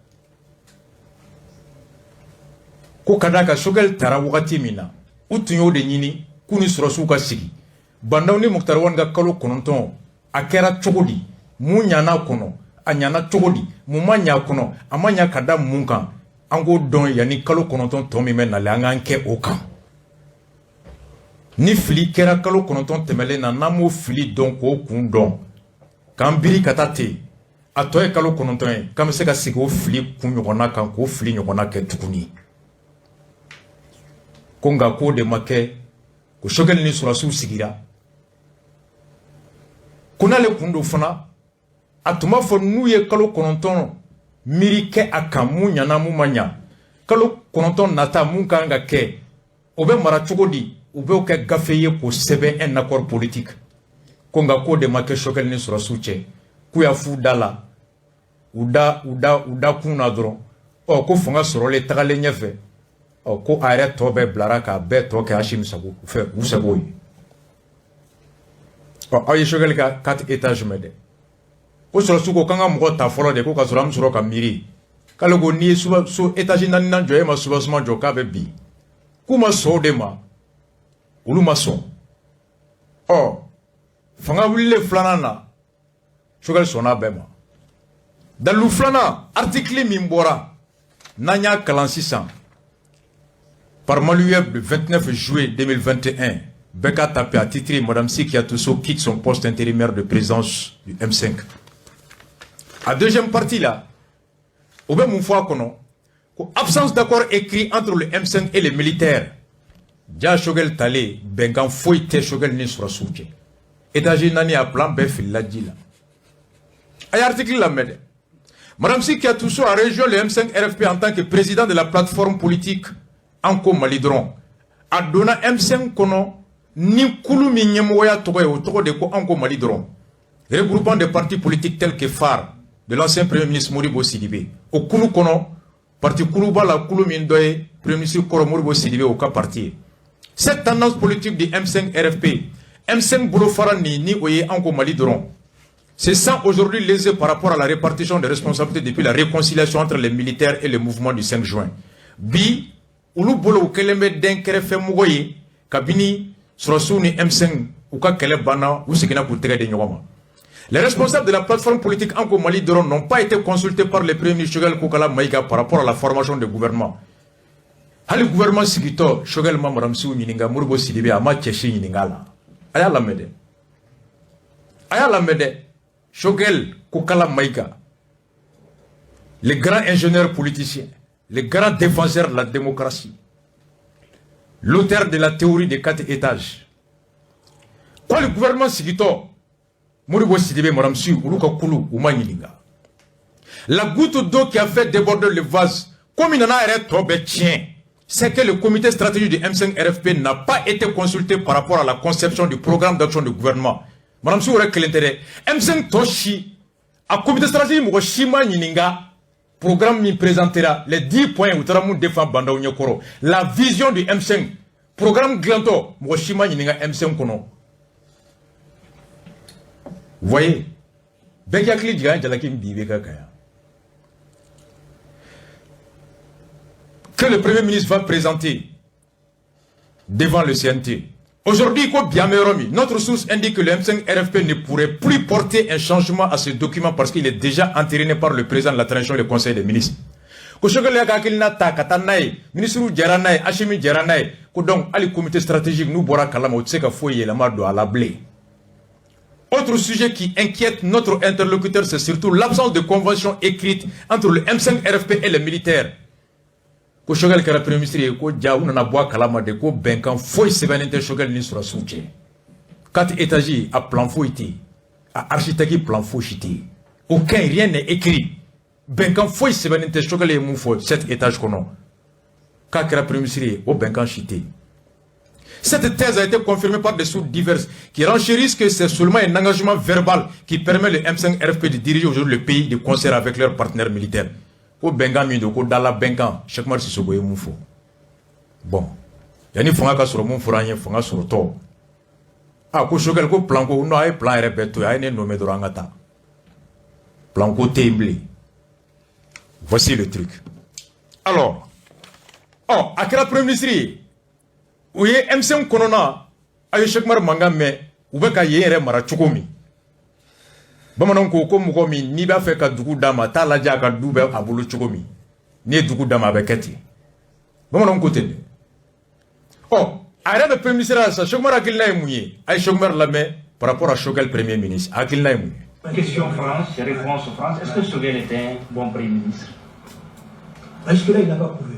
ko ka d'a kan Choguel taara wagati min na, u tun y'o de ɲini k'u ni sɔrɔsiw ka sigi. Bah N'Daw ni Moctar Ouane ka kalo 9, a kɛra cogo di? Mun ɲana kɔnɔ? A ɲana cogo di? Mun ma ɲa kɔnɔ? A ma ɲa ka da mun kan? An k'o dɔn yanni kalo 9 tɔ min bɛ nalen, an k'an kɛ o kan. Ni fili kɛra kalo 9 tɛmɛlen na, n'an m'o fili dɔn k'o kun dɔn, k'an biri ka taa ten, a tɔ ye kalo 9 ye, k'an bɛ se ka segin o fili kun ɲɔgɔnna kan k'o fili ɲɔgɔnna kɛ tuguni. Ko nka k'o de ma kɛ, ko Choguel ni sɔrɔdasiw sigira. Ko n'ale kun don fana, a tun b'a fɔ n'u ye kalo 9 miiri kɛ a kan, mun ɲana, mun ma ɲa, kalo 9 nata mun kan ka kɛ, o bɛ mara cogo di, u b'o kɛ gafe ye k'o sɛbɛn, un accord politique. Ko nka k'o de ma kɛ Choguel ni sɔrɔdasiw cɛ, k'u y'a f'u da la, u da u da u da kun na dɔrɔn. Ɔ, ko fanga sɔrɔlen tagalen ɲɛfɛ, ɔ, ko a yɛrɛ tɔ bɛɛ bilara k'a bɛɛ tɔ kɛ Assimi sago fɛ, u sago ye. Ɔ, aw ye Choguel ka quatre étages mɛn dɛ. Ko sɔrɔdasiw ko k'an ka mɔgɔ ta fɔlɔ de, ko ka sɔrɔ an bɛ sɔrɔ ka miiri. K'ale ko n'i ye so étage naaninan jɔ, e ma soubassement jɔ, k'a bɛ bin. K'u ma sɔn o de ma, olu ma sɔn. Ɔ, fanga wulilen filanan na, Choguel sɔnna a bɛɛ ma. Dalilu filanan, article min bɔra, n'an y'a kalan sisan par Maliweb le 29 juillet 2021, bɛɛ ka tapé, a titré: Madame Sy Sow quitte son poste intérimaire de présidence du M5. A deuxième partie là, o bɛ mun fɔ a kɔnɔ? Ko absence d'accord écrit entre le M5 et les militaires. Ja, Choguel talen, bɛnkan foyi tɛ Choguel ni sɔrɔdasiw cɛ. Étage naani, a plan bɛɛ filila ji la. A ye article lamɛn dɛ. Madame Sy Sow a rejoint le M5 RFP en tant que président de la plateforme politique Anko Mali dɔrɔn. A donna M5 kɔnɔ ni kulu min ɲɛmɔgɔya tɔgɔ ye, o tɔgɔ de ko Anko Mali dɔrɔn, regroupant des partis politiques tels que PHARE de l'ancien premier ministre Modibo Sidibé. O kulu kɔnɔ, parti kuluba la, kulu min dɔ ye premier ministre kɔrɔ Modibo Sidibé, o ka parti ye. Cette tendance politique du M5 RFP, M5 bolofara nin ni o ye Anko Mali dɔrɔn, se sent aujourd'hui lésé par rapport à la répartition des responsabilités depuis la réconciliation entre les militaires et le mouvement du 5 juin. Bi, olu bolo, u kɛlen bɛ den kɛrɛfɛmɔgɔ ye kabini sɔrɔdasiw ni M5 u ka kɛlɛ banna, u seginna k'u tɛgɛ di ɲɔgɔn ma. Les responsables de la plateforme politique Anko Mali dɔrɔn n'ont pas été consultés par le premier ministre Choguel Kokala Maïga par rapport à la formation du gouvernement. Hali gouvernement sigitɔ, Choguel ma Madame Sy ɲininka, Modibo Sidibé a ma cɛ si ɲininka a la. A y'a lamɛn dɛ. A y'a lamɛn dɛ. Choguel Kokala Maïga, le grand ingénieur politicien, le grand défenseur de la démocratie, l'auteur de la théorie des quatre étages. Ko le gouvernement sigitɔ, Modibo Sidibé, Madame Sy, olu ka kulu, u ma ɲininka. La goutte d'eau qui a fait déborder le vase, comme il nana yɛrɛ tɔ bɛɛ tiɲɛ, c'est que le comité stratégique du M5 RFP n'a pas été consulté par rapport à la conception du programme d'action du gouvernement. Madame Sy yɛrɛ kelen tɛ dɛ, M5 tɔ si, a comité stratégique mɔgɔ si ma ɲininka programme min présentera, les 10 points u taara mun défend Bah N'Daw ɲɛkɔrɔ, la vision du M5, programme dilantɔ, mɔgɔ si ma ɲininka M5 kɔnɔ. Vous voyez, bɛɛ k'i hakili jigin an jalaki min bi IBK kan yan. Que le Premier ministre va présenter devant le CNT. Aujourd'hui, notre source indique que le M5 RFP ne pourrait plus porter un changement à ce document parce qu'il est déjà entériné par le président de la transition et le Conseil des ministres. Ko Choguel y'a ka hakilina ta ka taa n'a ye, ministre jɛra n'a ye, Assimi jɛra n'a ye, ko donc hali comité stratégique n'u bɔra kalama, u tɛ se ka foyi yɛlɛma don a la bilen. Autre sujet qui inquiète notre interlocuteur, c'est surtout l'absence de convention écrite entre le M5 RFP et les militaires. Ko Choguel kɛra premier ministre ye, ko ja u nana bɔ a kalama de ko bɛnkan foyi sɛbɛnnen tɛ Choguel ni sɔrɔdasiw cɛ. Quatre étages, a plan foyi tɛ yen, a architecte plan foyi si tɛ yen, aucun, rien n'est écrit. Bɛnkan foyi sɛbɛnnen tɛ. Choguel ye mun fɔ sept étages kɔnɔ k'a kɛra premier ministre ye, o bɛnkan si tɛ yen. Cette thèse a été confirmée par des sources diverses qui renchérissent que c'est seulement un engagement verbal qui permet le M5 RFP de diriger aujourd'hui le pays de concert avec leurs partenaires militaires. Ko bɛnkan min don, ko dala bɛnkan, Cheick Oumar Sissoko ye mun fɔ? Bon, yanni fanga ka sɔrɔ, mun fɔra an ye fanga sɔrɔtɔ? A ko Choguel ko plan ko non, a ye plan yɛrɛ bɛɛ to yen, a ye ne nommé dɔrɔn, an ka taa. Plan ko tɛ yen bilen. Voici le truc. Alors, ɔ, a kɛra premier ministre ye, u ye M5 kɔnɔna, a ye Cheick Oumar mankan mɛn, u bɛ ka yen yɛrɛ mara cogo min. Bamananw ko ko mɔgɔ min n'i b'a fɛ ka dugu d'a ma, taa lajɛ a ka du bɛ a bolo cogo min. N'i ye dugu d'a ma, a bɛ kɛ ten. Bamananw ko ten dɛ. Ɔ, A yɛrɛ bɛ premier ministre la sisan. Cheikh Oumar hakilina ye mun ye? A ye Cheikh Oumar lamɛn par rapport à Choguel premier ministre, a hakilina ye mun ye? Question franche, réponse franche. Est-ce que Choguel est un bon premier ministre? Ah, jusque-là, il n'a pas prouvé.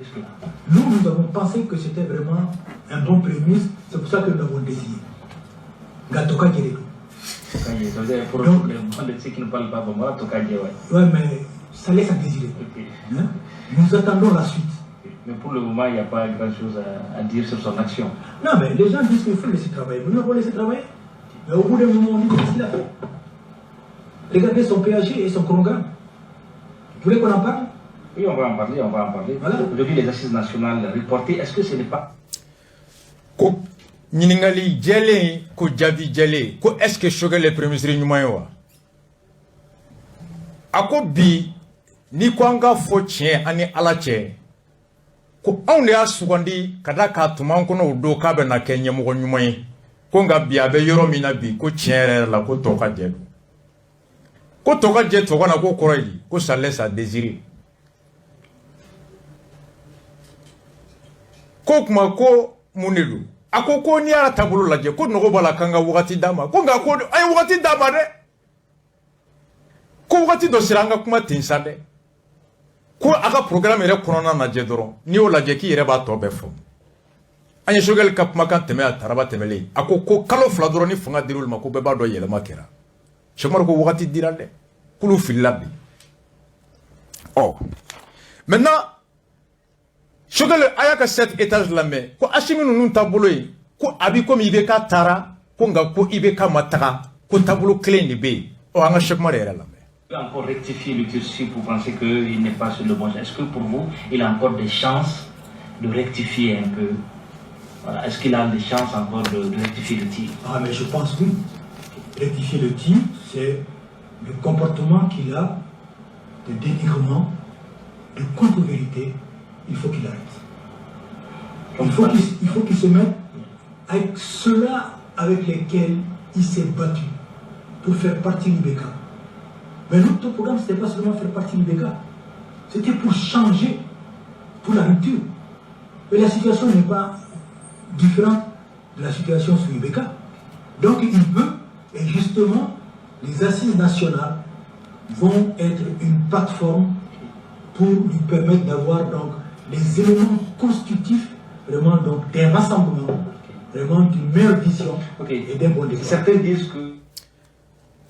Jusque-là. Nous, nous avons pensé que c'était vraiment un bon premier ministre, c'est pour ça que nous l'avons désigné. Gatoka Djeredo. Tokadje, ça veut dire pour Donc- les ceux qui ne parlent pas bambara, Tokadje, ouais. Ouais, mais ça laisse à désirer. Hein? Nous attendons la suite. Mais pour le moment, il n'y a pas grand-chose à dire sur son action. Non, mais les gens disent qu'il faut le laisser travailler. Nous l'avons laissé travailler. Mais au bout d'un moment, on dit: qu'est-ce qu'il a fait? Regardez son PAG et son chronogramme. Vous voulez qu'on en parle? Oui, on va en parler, on va en parler. Voilà. Aujourd'hui, les assises nationales reportées, est-ce que ce n'est pas Ko ɲininkali jɛlen, ko jaabi jɛlen, ko est ce que Choguel ye premier ministre ɲuman ye wa? A ko bi, n'i ko an ka fɔ tiɲɛ an ni Ala cɛ, ko anw de y'a sugandi ka da k'a tuma an kɔnɔ o don k'a bɛ na kɛ ɲɛmɔgɔ ɲuman ye, ko nka bi a bɛ yɔrɔ min na bi, ko tiɲɛ yɛrɛ yɛrɛ la, ko tɔ ka jɛ don, ko tɔ ka jɛ tɔ ka na, ko kɔrɔ ye di? Ko ça laisse à désirer. Ko kuma ko mun de don? A ko ko n'i y'a taabolo lajɛ, ko nɔgɔ b'a la, k'an ka wagati d'a ma, ko nka ko an ye wagati d'a ma dɛ, ko wagati dɔ sera an ka kuma ten sa dɛ, ko a ka programme yɛrɛ kɔnɔna lajɛ dɔrɔn, n'i y'o lajɛ k'i yɛrɛ b'a tɔ bɛɛ faamu. An ye Choguel ka kumakan tɛmɛ a taraba tɛmɛlen, a ko ko kalo 2 dɔrɔn ni fanga dir'olu ma, ko bɛɛ b'a dɔn yɛlɛma kɛra. Cheikh Umaru ko wagati dira dɛ, k'olu filila bi. Ɔ, maintenant Choguel a y'a ka sept étages lamɛn, ko Assimi ninnu taabolo ye ko a bi komi IBK taara, ko nka ko IBK ma taga, ko taabolo kelen de bɛ yen. Ɔ, an ka Cheikh Umaru yɛrɛ lamɛn. Encore rectifier le tir pour penser qu'il n'est pas sur le bon chemin? Est-ce que pour vous, il a encore des chances de rectifier un peu? Voilà. Est-ce qu'il a des chances encore de rectifier le tir? Ah, mais je pense oui. Rectifier le tir, c'est le comportement qu'il a de dénigrement, de contre-vérité, il faut qu'il arrête. Il faut qu'il se mette avec ceux-là avec lesquels il s'est battu pour faire partie de l'IBK. Mais notre programme, ce n'était pas seulement faire partie de l'IBK, c'était pour changer, pour la rupture. Et la situation n'est pas différente de la situation sous IBK. Donc il peut, et justement, les assises nationales vont être une plateforme pour lui permettre d'avoir donc les éléments constitutifs vraiment donc des rassemblements, vraiment d'une meilleure vision et d'un bon départ. Certains disent que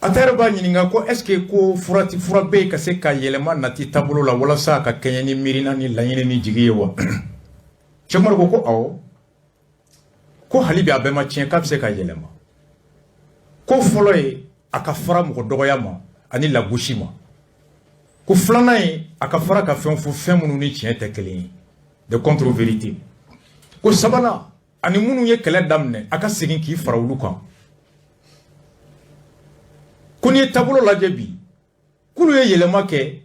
A ta yɛrɛ b'a ɲininka ko est ce que ko fura ti fura bɛ yen ka se ka yɛlɛma nati taabolo la walasa a ka kɛɲɛ ni miirina ni laɲini ni jigi ye wa? Cheikh Umaru ko ko awɔ, ko hali bi a bɛɛ ma tiɲɛ, k'a bɛ se ka yɛlɛma. Ko fɔlɔ ye a ka fara mɔgɔ dɔgɔya ma ani lagosi ma. Ko filanan ye a ka fara ka fɛn fɔ, fɛn minnu ni tiɲɛ tɛ kelen ye, de contre vérité. Ko sabanan, ani minnu ye kɛlɛ daminɛ, a ka segin k'i fara olu kan. Ko n'i ye taabolo lajɛ bi, k'olu ye yɛlɛma kɛ,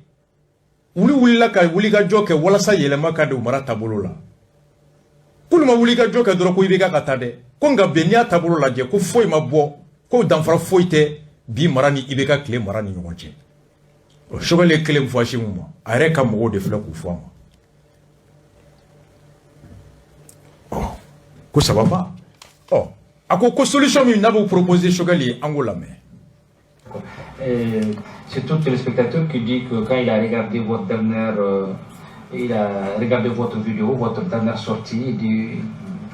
olu wulila ka wulikajɔ kɛ walasa yɛlɛma ka don mara taabolo la, k'olu ma wulikajɔ kɛ dɔrɔn ko IBK ka taa dɛ. Ko nka bi, n'i y'a taabolo lajɛ, ko foyi ma bɔ, ko danfara foyi tɛ bi mara ni IBK tile mara ni ɲɔgɔn cɛ. O Choguel ye kelen fɔ Assimi ma, a yɛrɛ ka mɔgɔw de filɛ k'o fɔ a ma. Ɔ, ko ça va pas. Ɔ, a ko ko solution min n'a b'o proposer Choguel ye, an k'o lamɛn. C'est tout téléspectateur qui dit que quand il a regardé votre dernière, il a regardé votre vidéo, votre dernière sortie, il dit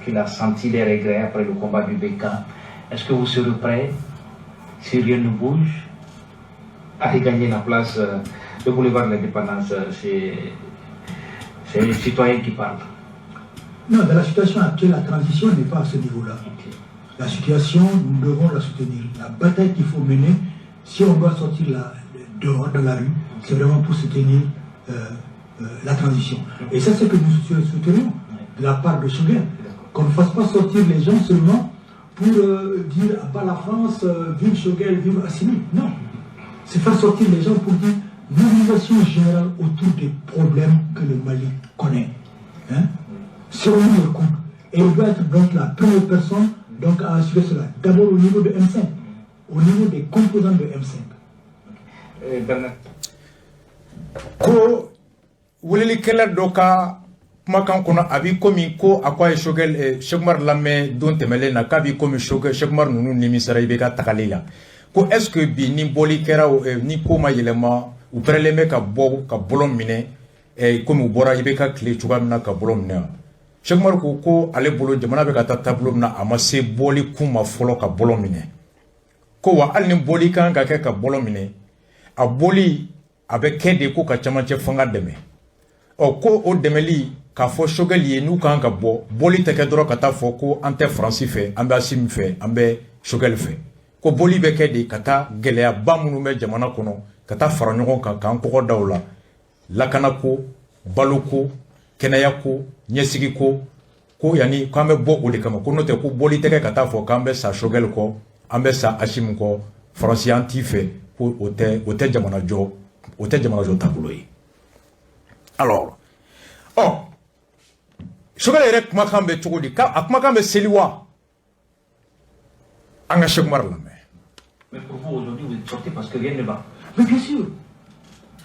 qu'il a senti des regrets après le combat du BK. Est-ce que vous serez prêt, si rien ne bouge, à regagner la place de boulevard de l'Indépendance? C'est les citoyens qui parlent. Non, dans la situation actuelle, la transition n'est pas à ce niveau-là. La situation, nous devons la soutenir. La bataille qu'il faut mener, si on doit sortir dehors dans la rue, c'est vraiment pour soutenir la transition. Et ça, c'est ce que nous soutenons de la part de Choguel. Qu'on ne fasse pas sortir les gens seulement pour dire à bas la France, vive Choguel, vive Assimi. Non. C'est faire sortir les gens pour dire mobilisation générale autour des problèmes que le Mali connaît. Hein? Serrons-nous le coude. Et il doit être donc la première personne donc, à assurer cela. D'abord au niveau de M5, au niveau des composants de M5. Bernard. Ko welelikɛla dɔ ka Kumakan kɔnɔ, a b'i komi ko a ko a ye Choguel, Cheick Oumar lamɛn don tɛmɛlen na, k'a b'i komi Cheick Oumar ninnu nimisara i bɛ ka tagali la, ko est ce que bi ni bɔli kɛra, ni ko ma yɛlɛma, u pɛrɛlen bɛ ka bɔ ka bɔlɔ minɛ komi u bɔra i bɛ ka tile cogoya min na ka bɔlɔ minɛ wa? Cheick Oumar ko ko ale bolo, jamana bɛ ka taa taabolo min na, a ma se bɔli kun ma fɔlɔ ka bɔlɔ minɛ. Ko wa hali ni bɔli kan ka kɛ ka bɔlɔ minɛ, a bɔli a bɛ kɛ de ko ka camancɛ fanga dɛmɛ. Ɔ, ko o dɛmɛli k'a fɔ Choguel ye, n'u kan ka bɔ, bɔli tɛ kɛ dɔrɔn ka taa fɔ ko an tɛ Faransi fɛ, an bɛ Assimi fɛ, an bɛ Choguel fɛ. Ko bɔli bɛ kɛ de ka taa gɛlɛyaba minnu bɛ jamana kɔnɔ, ka taa fara ɲɔgɔn kan k'an kɔgɔ da o la: lakanako, baloko, kɛnɛyako, ɲɛsigiko. Ko yanni k'an bɛ bɔ o de kama. Ko n'o tɛ, ko bɔli tɛ kɛ ka taa fɔ k'an bɛ sa Choguel kɔ, an bɛ sa Assimi kɔ, Faransi an t'i fɛ. Ko o tɛ, o tɛ jamana jɔ, o tɛ jamana jɔ taabolo ye. Alors, ɔ, Choguel yɛrɛ kumakan bɛ cogo di? A kumakan bɛ seli wa? An ka Cheick Oumar lamɛn. Mais pour vous, aujourd'hui, vous êtes sorti parce que rien ne va. Mais bien sûr,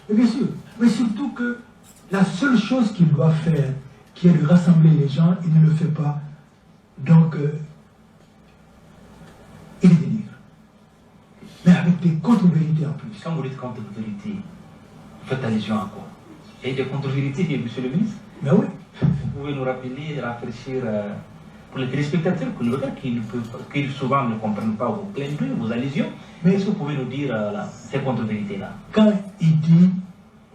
mais bien sûr. Mais surtout que la seule chose qu'il doit faire, qui est de rassembler les gens, il ne le fait pas. Donc, il dénigre. Mais avec des contre-vérités en plus. Quand vous dites contre-vérité, vous faites allusion à quoi? Il y a des contre-vérités, monsieur le ministre? Mais oui. Vous pouvez nous rappeler, rafraîchir pour les téléspectateurs qui nous regardent, qui, ne peuvent, qui souvent ne comprennent pas vos clins d'œil, vos allusions. Mais est-ce que vous pouvez nous dire là, ces contre-vérités-là? Quand il dit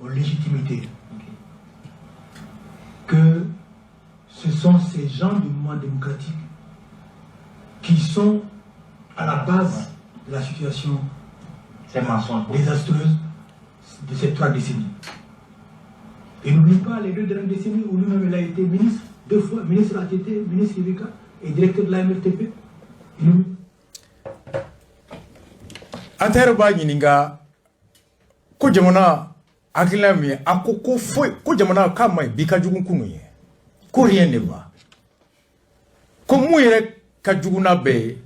aux légitimités que ce sont ces gens du mouvement démocratique qui sont à la base de la situation désastreuse de ces 3 décennies. Et n'oublie pas les 2 dernières décennies où lui-même il a été ministre, deux fois, ministre ATT, ministre IBK et directeur de la MRTP. ATR b'a ɲininka ko jamana hakilina min ye. A ko ko foyi, ko jamana k'a ma ɲi bi, ka jugu kunun ye, ko rien ne va, ko mun yɛrɛ ka jugu n'a bɛɛ ye,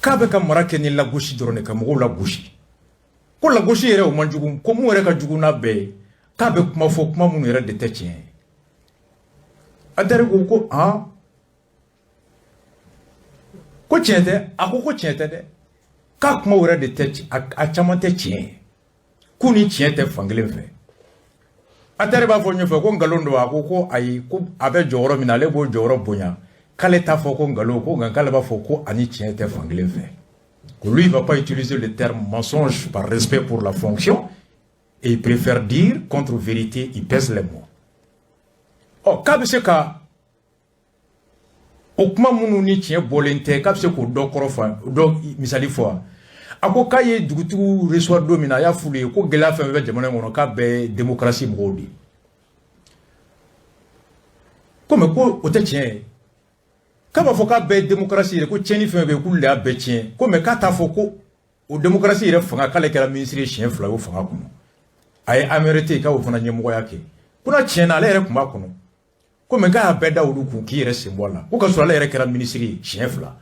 k'a bɛ ka mara kɛ ni lagosi dɔrɔn de, ka mɔgɔw lagosi. Ko lagosi yɛrɛ, o man jugu. Ko mun yɛrɛ ka jugu n'a bɛɛ ye, k'a bɛ kuma fɔ, kuma minnu yɛrɛ de tɛ tiɲɛ ye. ATR ko ko han, ko tiɲɛ tɛ. A ko ko tiɲɛ tɛ dɛ, k'a kumaw yɛrɛ de tɛ, a caman tɛ tiɲɛ ye, k'u ni tiɲɛ tɛ fankelen fɛ. ATR b'a fɔ ɲɛfɛ ko nkalon don. A ko ko ayi, ko a bɛ jɔyɔrɔ min na, ale b'o jɔyɔrɔ bonya, k'ale t'a fɔ ko nkalon ko, nka k'ale b'a fɔ ko ani tiɲɛ tɛ fankelen fɛ. Que lui, il va pas utiliser le terme mensonge par respect pour la fonction et il préfère dire contre-vérité, il pèse les mots. Ɔ, k'a bɛ se ka o kuma minnu ni tiɲɛ bɔlen tɛ, k'a bɛ se k'o dɔ kɔrɔ fɔ, dɔ misali fɔ wa? A ko k'a ye dugutigiw recevoir don min na, a y'a f'olu ye ko gɛlɛya fɛn fɛn bɛ jamana in kɔnɔ, k'a bɛɛ ye démocratie mɔgɔw de ye. Ko mais ko o tɛ tiɲɛ ye. K'a b'a fɔ k'a bɛɛ ye démocratie yɛrɛ, ko tiɲɛni fɛn fɛn bɛ yen, k'olu de y'a bɛɛ tiɲɛ. Ko mais k'a t'a fɔ ko o démocratie yɛrɛ fanga, k'ale kɛra ministre ye siɲɛ 2 o fanga kɔnɔ, a ye AMRT k'o fana ɲɛmɔgɔya kɛ, ko n'a tiɲɛna, ale yɛrɛ tun b'a kɔnɔ. Ko mais k'a y'a bɛɛ da olu kun k'i yɛrɛ sen bɔ a la, ko ka sɔrɔ ale yɛrɛ kɛra ministre ye siɲɛ 2.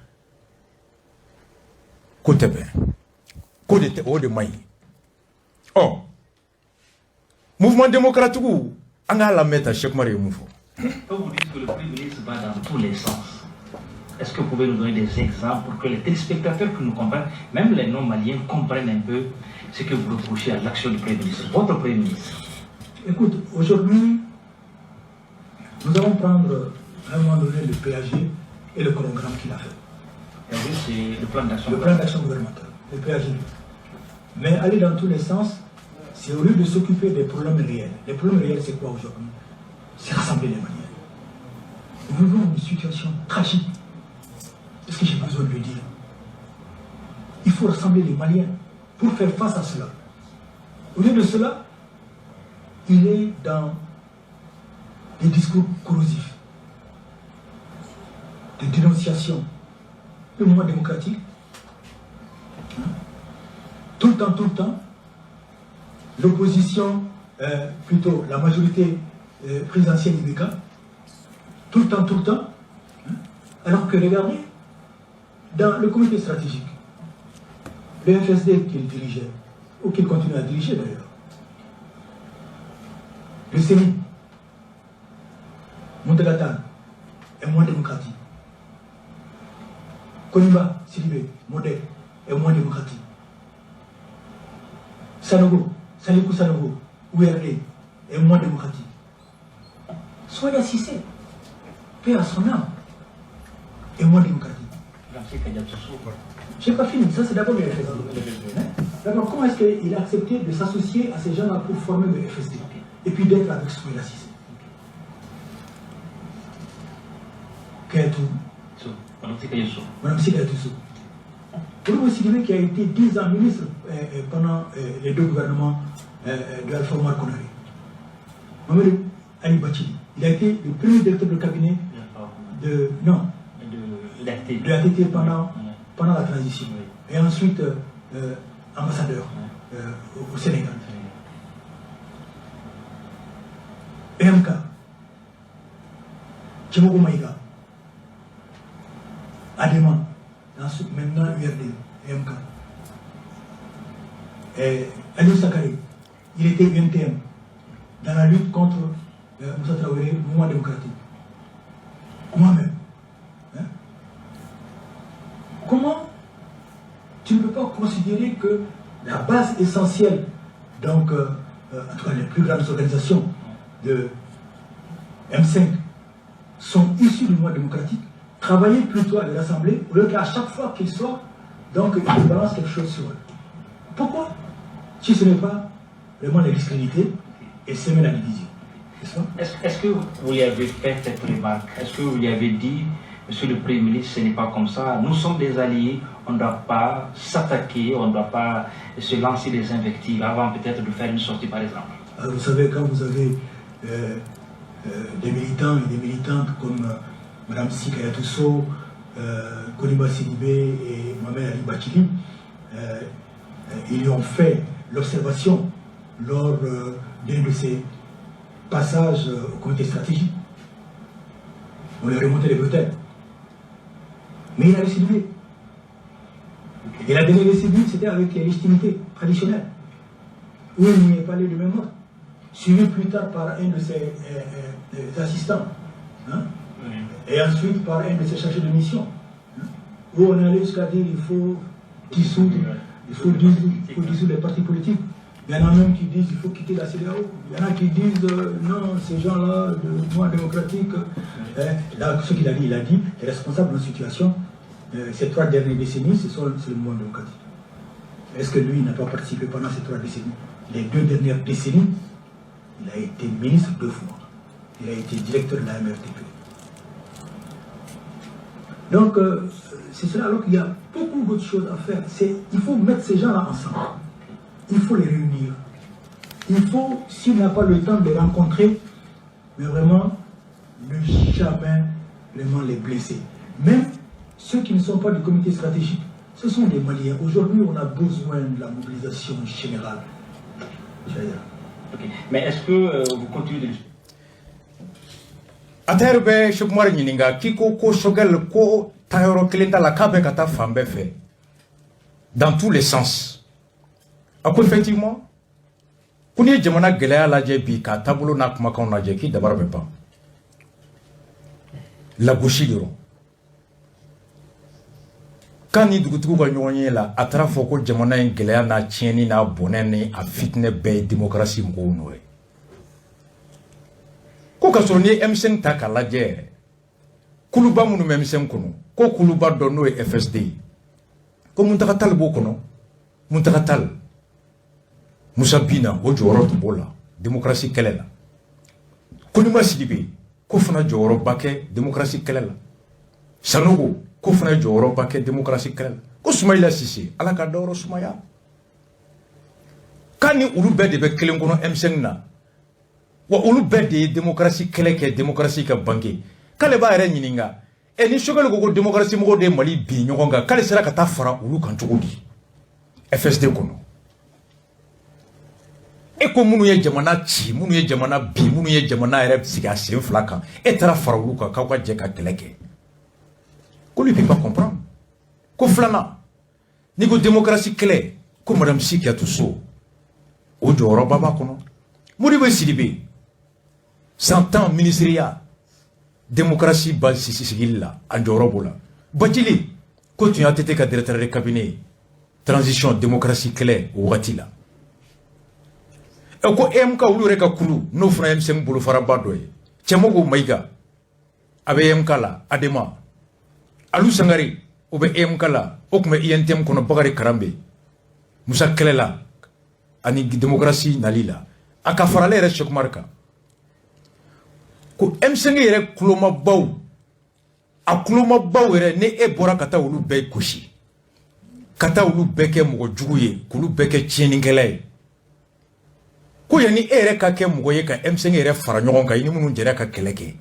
Ko tɛ bɛn, ko de tɛ, o de man ɲi. Ɔ, mouvement démocratique, an k'a lamɛn ta, Cheick Oumar ye mun fɔ? Quand vous dites que le Premier ministre va dans tous les sens, est-ce que vous pouvez nous donner des exemples pour que les téléspectateurs qui nous comprennent, même les non-maliens, comprennent un peu ce que vous reprochez à l'action du Premier ministre, votre Premier ministre? Écoute, aujourd'hui, nous allons prendre à un moment donné le PAG et le chronogramme qu'il a fait. PAG, c'est le plan d'action. Le plan d'action gouvernemental, le PAG. Mais aller dans tous les sens, c'est au lieu de s'occuper des problèmes réels. Les problèmes réels, c'est quoi aujourd'hui? C'est rassembler les Maliens. Nous vivons une situation tragique. Est-ce que j'ai besoin de le dire? Il faut rassembler les Maliens pour faire face à cela. Au lieu de cela, il est dans des discours corrosifs, de dénonciation. Le mouvement démocratique, hein, tout le temps, tout le temps, l'opposition, plutôt la majorité présidentielle IBK, tout le temps, tout le temps, hein, alors que regardez, dans le comité stratégique, le FSD qu'il dirigeait, ou qu'il continue à diriger d'ailleurs, le CENI, Mountaga Tall est moins démocratique. Konimba Sidibé, MODEC, est moins démocratique. Sanogo, Salikou Sanogo, URD, est moins démocratique. Soumaïla Cissé, paix à son âme, est moins démocratique. Je n'ai pas fini, ça c'est d'abord le FSD. Hein? D'abord, comment est-ce qu'il a accepté de s'associer à ces gens-là pour former le FSD et puis d'être avec Soumaïla Cissé? Kayatou. Madame Sikayatou. Modibo Sidibé qui a été 10 ans ministre pendant les deux gouvernements de Alpha Oumar Konaré. Mohamed Ali Bathily, il a été le premier directeur de cabinet de, non, de l'ATT pendant la transition. Et ensuite ambassadeur au Sénégal. EMK, Tiegboro Maïga, Adema, ensuite maintenant URD, EMK. Et Aliou Sankharé, il était UNTM dans la lutte contre Moussa Traoré, mouvement démocratique. Moi-même. Hein? Comment tu ne peux pas considérer que la base essentielle, donc, en tout cas les plus grandes organisations de M5 sont issues du mouvement démocratique, travailler plutôt à les rassembler, au lieu qu'à chaque fois qu'ils sortent, donc ils balancent quelque chose sur eux. Pourquoi? Si ce n'est pas vraiment les discréditer et semer la division. Est-ce que vous lui avez fait cette remarque? Est-ce que vous lui avez dit, monsieur le Premier ministre, ce n'est pas comme ça, nous sommes des alliés, on ne doit pas s'attaquer, on ne doit pas se lancer des invectives avant peut-être de faire une sortie par exemple? Alors, vous savez, quand vous avez des militants et des militantes comme Mme Sikayatou Sow, Konimba Sidibé et Mohamed Ali Bathily, ils lui ont fait l'observation lors d'un de ces passages au comité stratégique. On lui a remonté les bretelles. Mais il a récidivé. Et la dernière récidive, c'était avec les légitimités traditionnelles, où il n'y est pas allé du même mode. Suivi plus tard par un de ses assistants, hein? Oui. Et ensuite par un de ses chargés de mission, hein? Où on est allé jusqu'à dire qu'il faut dissoudre, il faut dissoudre les partis politiques. Il y en a même qui disent qu'il faut quitter la CEDEAO. Il y en a qui disent non, ces gens-là, de mouvement démocratique. Hein, là, ce qu'il a dit, il a dit, les responsables de la situation, ces 3 dernières décennies, c'est le mouvement démocratique. Est-ce que lui, il n'a pas participé pendant ces 3 décennies? Les 2 dernières décennies, il a été ministre 2 fois. Il a été directeur de la MRTP. Donc, c'est cela, alors qu'il y a beaucoup d'autres choses à faire. Il faut mettre ces gens-là ensemble. Il faut les réunir. Il faut, s'il n'a pas le temps de les rencontrer, mais vraiment, ne jamais vraiment les blesser. Même ceux qui ne sont pas du comité stratégique, ce sont des Maliens. Aujourd'hui, on a besoin de la mobilisation générale. Okay. Mais est-ce que vous continuez de... A bɛ Cheick Oumar ɲininka k'i ko ko Choguel ko taayɔrɔ kelen t'a la k'a bɛ ka taa fan bɛɛ fɛ dans tous les sens. A ko effectivement ko n'i ye jamana gɛlɛya lajɛ bi k'a taabolo n'a kumakanw lajɛ k'i dabara bɛ ban lagosi dɔrɔn. K'a ni dugutigiw ka ɲɔgɔn ye la a taara fɔ ko jamana in gɛlɛya n'a tiɲɛni n'a bɔnɛ ni a fitinɛ bɛɛ ye démocratie mɔgɔw nɔ ye. Ko ka sɔrɔ n'i ye M5 ta k'a lajɛ yɛrɛ kuluba minnu bɛ M5 kɔnɔ ko kuluba dɔ n'o ye FSD ye ko Mountaga Tall b'o kɔnɔ. Mountaga Tall Moussa Bina o jɔyɔrɔ tun b'o la démocratie kɛlɛ la. Konimba Sidibé ko fana jɔyɔrɔba kɛ démocratie kɛlɛ la. Sanogo ko fana jɔyɔrɔba kɛ démocratie kɛlɛ la. Ko Soumaïla Cissé Ala ka dayɔrɔ sumaya k'a ni olu bɛɛ de bɛ kelen kɔnɔ M5 na. Wa olu bɛɛ de ye démocratie kɛlɛ kɛ démocratie ka bange. K'ale b'a yɛrɛ ɲininka ɛ ni Choguel ko ko démocratie mɔgɔw de ye Mali bin ɲɔgɔn kan k'ale sera ka taa fara olu kan cogo di FSD kɔnɔ. E ko minnu ye jamana ci, minnu ye jamana bin, minnu ye jamana yɛrɛ sigi a sen fila kan, e taara fara olu kan k'aw ka jɛ ka kɛlɛ kɛ. Ko lui peut pas comprendre. Ko filanan n'i ko démocratie kɛlɛ ko madame Sikayatou Sow o jɔyɔrɔba b'a kɔnɔ. Modibo Sidibé 100 ans ministériya Démocratie ba sigili la, a jɔyɔrɔ b'o la. Bacili ko tun y'ATT ka directeur de cabinet ye transition démocratie kɛlɛ o wagati la. Ɛ, ko EMK, olu yɛrɛ ka kulu, n'o fana ye M5 bolofaraba dɔ ye, Cɛmɔgɔ Mayiga, a bɛ EMK la. Adema Alu Sangare, o bɛ EMK la, o tun bɛ UNTM kɔnɔ. Bakari Karanbe Musa kɛlɛ la ani démocratie nali la, a ka farale yɛrɛ Cheick Oumar kan, ko M5 yɛrɛ kulomabaw, a kulomabaw yɛrɛ, ni e bɔra ka taa olu bɛɛ gosi, ka taa olu bɛɛ kɛ mɔgɔ jugu ye, k'olu bɛɛ kɛ tiɲɛnikɛla ye, ko yanni e yɛrɛ ka kɛ mɔgɔ ye ka M5 yɛrɛ fara ɲɔgɔn kan, i ni minnu jɛra ka kɛlɛ kɛ,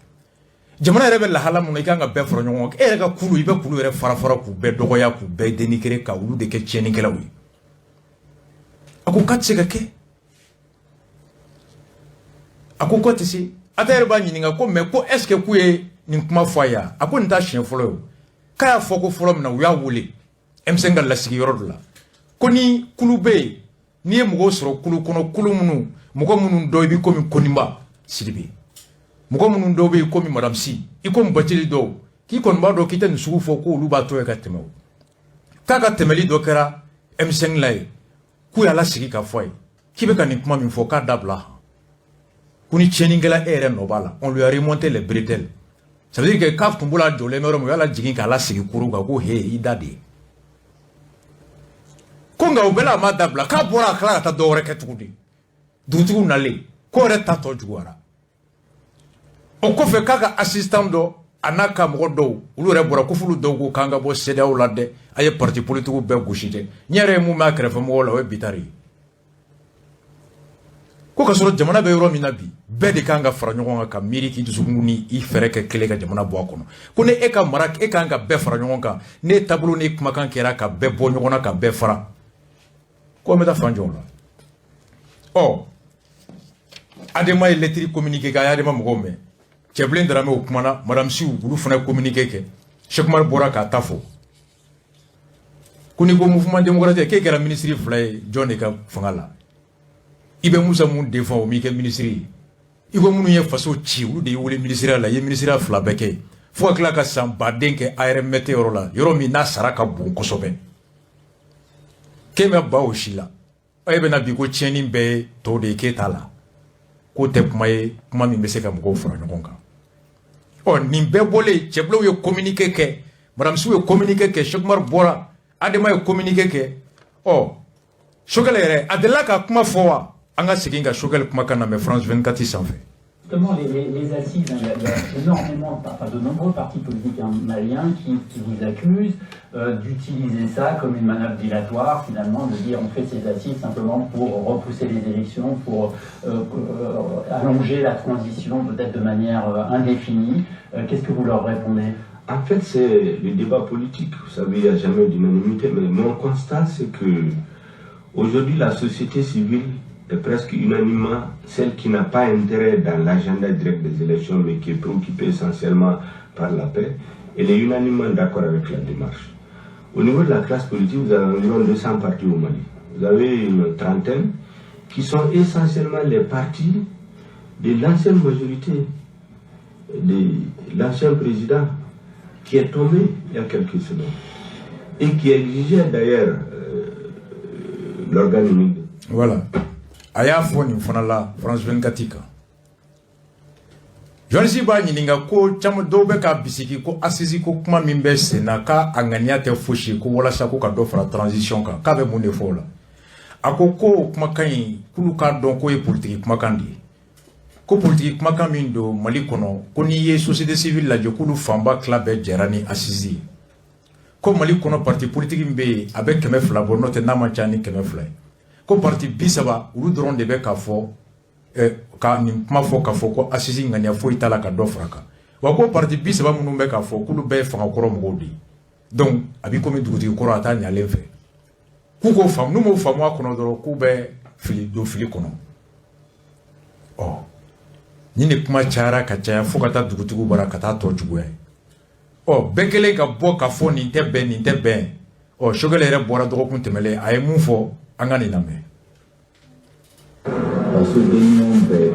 jamana yɛrɛ bɛ lahala mun na, i kan ka bɛɛ fara ɲɔgɔn kan, e yɛrɛ ka kulu, i bɛ kulu yɛrɛ fara fara k'u bɛɛ dɔgɔya, k'u bɛɛ dénigrer, ka olu de kɛ tiɲɛnikɛlaw ye. A ko k'a tɛ se ka kɛ. A ko k'a tɛ se. A ta yɛrɛ b'a ɲininka ko mais ko est ce que k'u ye nin kuma fɔ a ye wa? A ko nin t'a siɲɛ fɔlɔ ye o. K'a y'a fɔ ko fɔlɔ min na u y'a wele M5 ka lasigi yɔrɔ dɔ la, ko ni kulu bɛ yen, n'i ye mɔgɔw sɔrɔ kulu kɔnɔ, kulu minnu, mɔgɔ minnu dɔw i bɛ komi Koniba Sidibe, mɔgɔ minnu dɔw bɛ yen komi Madame Sy, i komi Bacili dɔw, k'i kɔni b'a dɔn k'i tɛ nin sugu fɔ, ko olu b'a to yen ka tɛmɛ o. K'a ka tɛmɛli dɔ kɛra M5 la yen, k'u y'a lasigi ka fɔ a ye k'i bɛ ka nin kuma min fɔ, k'a dabila, ko ni tiɲɛnikɛla, e yɛrɛ nɔ b'a la. On lui a remonté les bretelles, ça veut dire que k'a tun bolo a jɔlen bɛ yɔrɔ min, u y'a lajigin k'a lasigi kurun kan, ko he, i da de ye ko. Nka o bɛɛ la, a ma dabila. K'a bɔra, a tila ka taa dɔ wɛrɛ kɛ tuguni. Dugutigiw nalen, ko yɛrɛ ta tɔ juguyara. O kɔfɛ, k'a ka assistant dɔ, a n'a ka mɔgɔ dɔw, olu yɛrɛ bɔra ko f'olu dɔw ko k'an ka bɔ CEDEAO la dɛ, a ye parti politique bɛɛ gosi dɛ. N yɛrɛ ye mun mɛn a kɛrɛfɛ mɔgɔw la, o ye bitari ye, ko ka sɔrɔ jamana bɛ yɔrɔ min na bi, bɛɛ de kan ka fara ɲɔgɔn kan ka miiri, k'i dusukun ni i fɛɛrɛ kɛ kelen ka jamana bɔ a kɔnɔ. Ko ni e ka mara, e kan ka bɛɛ fara ɲɔgɔn kan, ne taabolo ni kumakan kɛra ka bɛɛ bɔ ɲɔgɔn na, ka bɛɛ fara, ko an bɛ taa fan jɔn la? Ɔ, Adema ye lettre communiqué kɛ, a ye Adema mɔgɔw mɛn. Cɛbilen Darame, o kumana. Madame Siw, olu fana ye communiqué kɛ. Cheick Oumar bɔra k'a ta fɔ ko n'i ko mouvement démocratique, k'e kɛra ministre fila ye jɔn de ka fanga la? I bɛ Musa mun défend, o m'i kɛ ministre ye. I ko minnu ye faso ci, olu de y'i wele ministre la. I ye ministre fila bɛɛ kɛ, fo ka tila ka san baden kɛ ARMT yɔrɔ la, yɔrɔ min n'a sara ka bon kosɛbɛ, k'e ma ba o si la. E bɛna bi ko tiɲɛni bɛɛ ye tɔw de ye, k'e t'a la. K'o tɛ kuma ye, kuma min bɛ se ka mɔgɔw fara ɲɔgɔn kan. Ɔ, nin bɛɛ bɔlen, cɛbilenw ye communiqué kɛ, Madame Siw ye communiqué kɛ, Cheick Oumar bɔra, Adema ye communiqué kɛ. Ɔ, Choguel yɛrɛ, a delila ka kuma fɔ wa? An ka segin ka Choguel kumakan lamɛn France 24 sanfɛ. Justement, les assises, hein, il y a énormément, enfin, de nombreux partis politiques maliens qui vous accusent d'utiliser ça comme une manœuvre dilatoire, finalement, de dire on fait ces assises simplement pour repousser les élections, pour allonger la transition peut-être de manière indéfinie. Qu'est-ce que vous leur répondez? En fait, c'est le débat politique. Vous savez, il n'y a jamais d'unanimité. Mais mon constat, c'est que aujourd'hui, la société civile est presque unanimement celle qui n'a pas intérêt dans l'agenda direct des élections, mais qui est préoccupée essentiellement par la paix. Elle est unanimement d'accord avec la démarche. Au niveau de la classe politique, vous avez environ 200 partis au Mali. Vous avez une trentaine qui sont essentiellement les partis de l'ancienne majorité, de l'ancien président qui est tombé il y a quelques semaines et qui exigeait d'ailleurs l'organe unique. Voilà. A y'a fɔ nin fana la France 24 kan. Journaliste b'a ɲininka ko caman dɔw bɛ k'a bisigi ko assise ko kuma min bɛ sen na, k'a a ŋaniya tɛ fosi ye, ko walasa ko ka dɔ fara transition kan, k'a bɛ mun de fɔ o la? A ko ko o kumakan in, k'olu k'a dɔn k'o ye politiki kumakan de ye, ko politiki kumakan min don Mali kɔnɔ, ko n'i ye société civile lajɛ, k'olu fanba tila bɛɛ jɛra ni assise ye, ko Mali kɔnɔ parti politique min bɛ yen, a bɛ 200 bɔ, n'o tɛ n'a man ca ni 200 ye, ko parti 30, olu dɔrɔn de bɛ k'a fɔ ka nin kuma fɔ, k'a fɔ ko assise ŋaniya foyi t'a la ka dɔ fara kan. Wa ko parti 30 minnu bɛ k'a fɔ, k'olu bɛɛ ye fangakɔrɔ mɔgɔw de ye. Donc a b'i komi dugutigi kɔrɔ, a t'a ɲalen fɛ k'u k'o faamu. N'u m'o faamu a kɔnɔ dɔrɔn, k'u bɛ fili don fili kɔnɔ. Ɔ, ni nin kuma cayara ka caya fo ka taa dugutigiw bara ka taa tɔ juguya ye. Ɔ, bɛɛ kɛlen ka bɔ ka fɔ nin tɛ bɛn, nin tɛ bɛn. Ɔ, Choguel yɛrɛ bɔra dɔgɔkun tɛmɛlen, a ye mun fɔ? An ka nin lamɛn. Fasoden ɲumanw bɛɛ,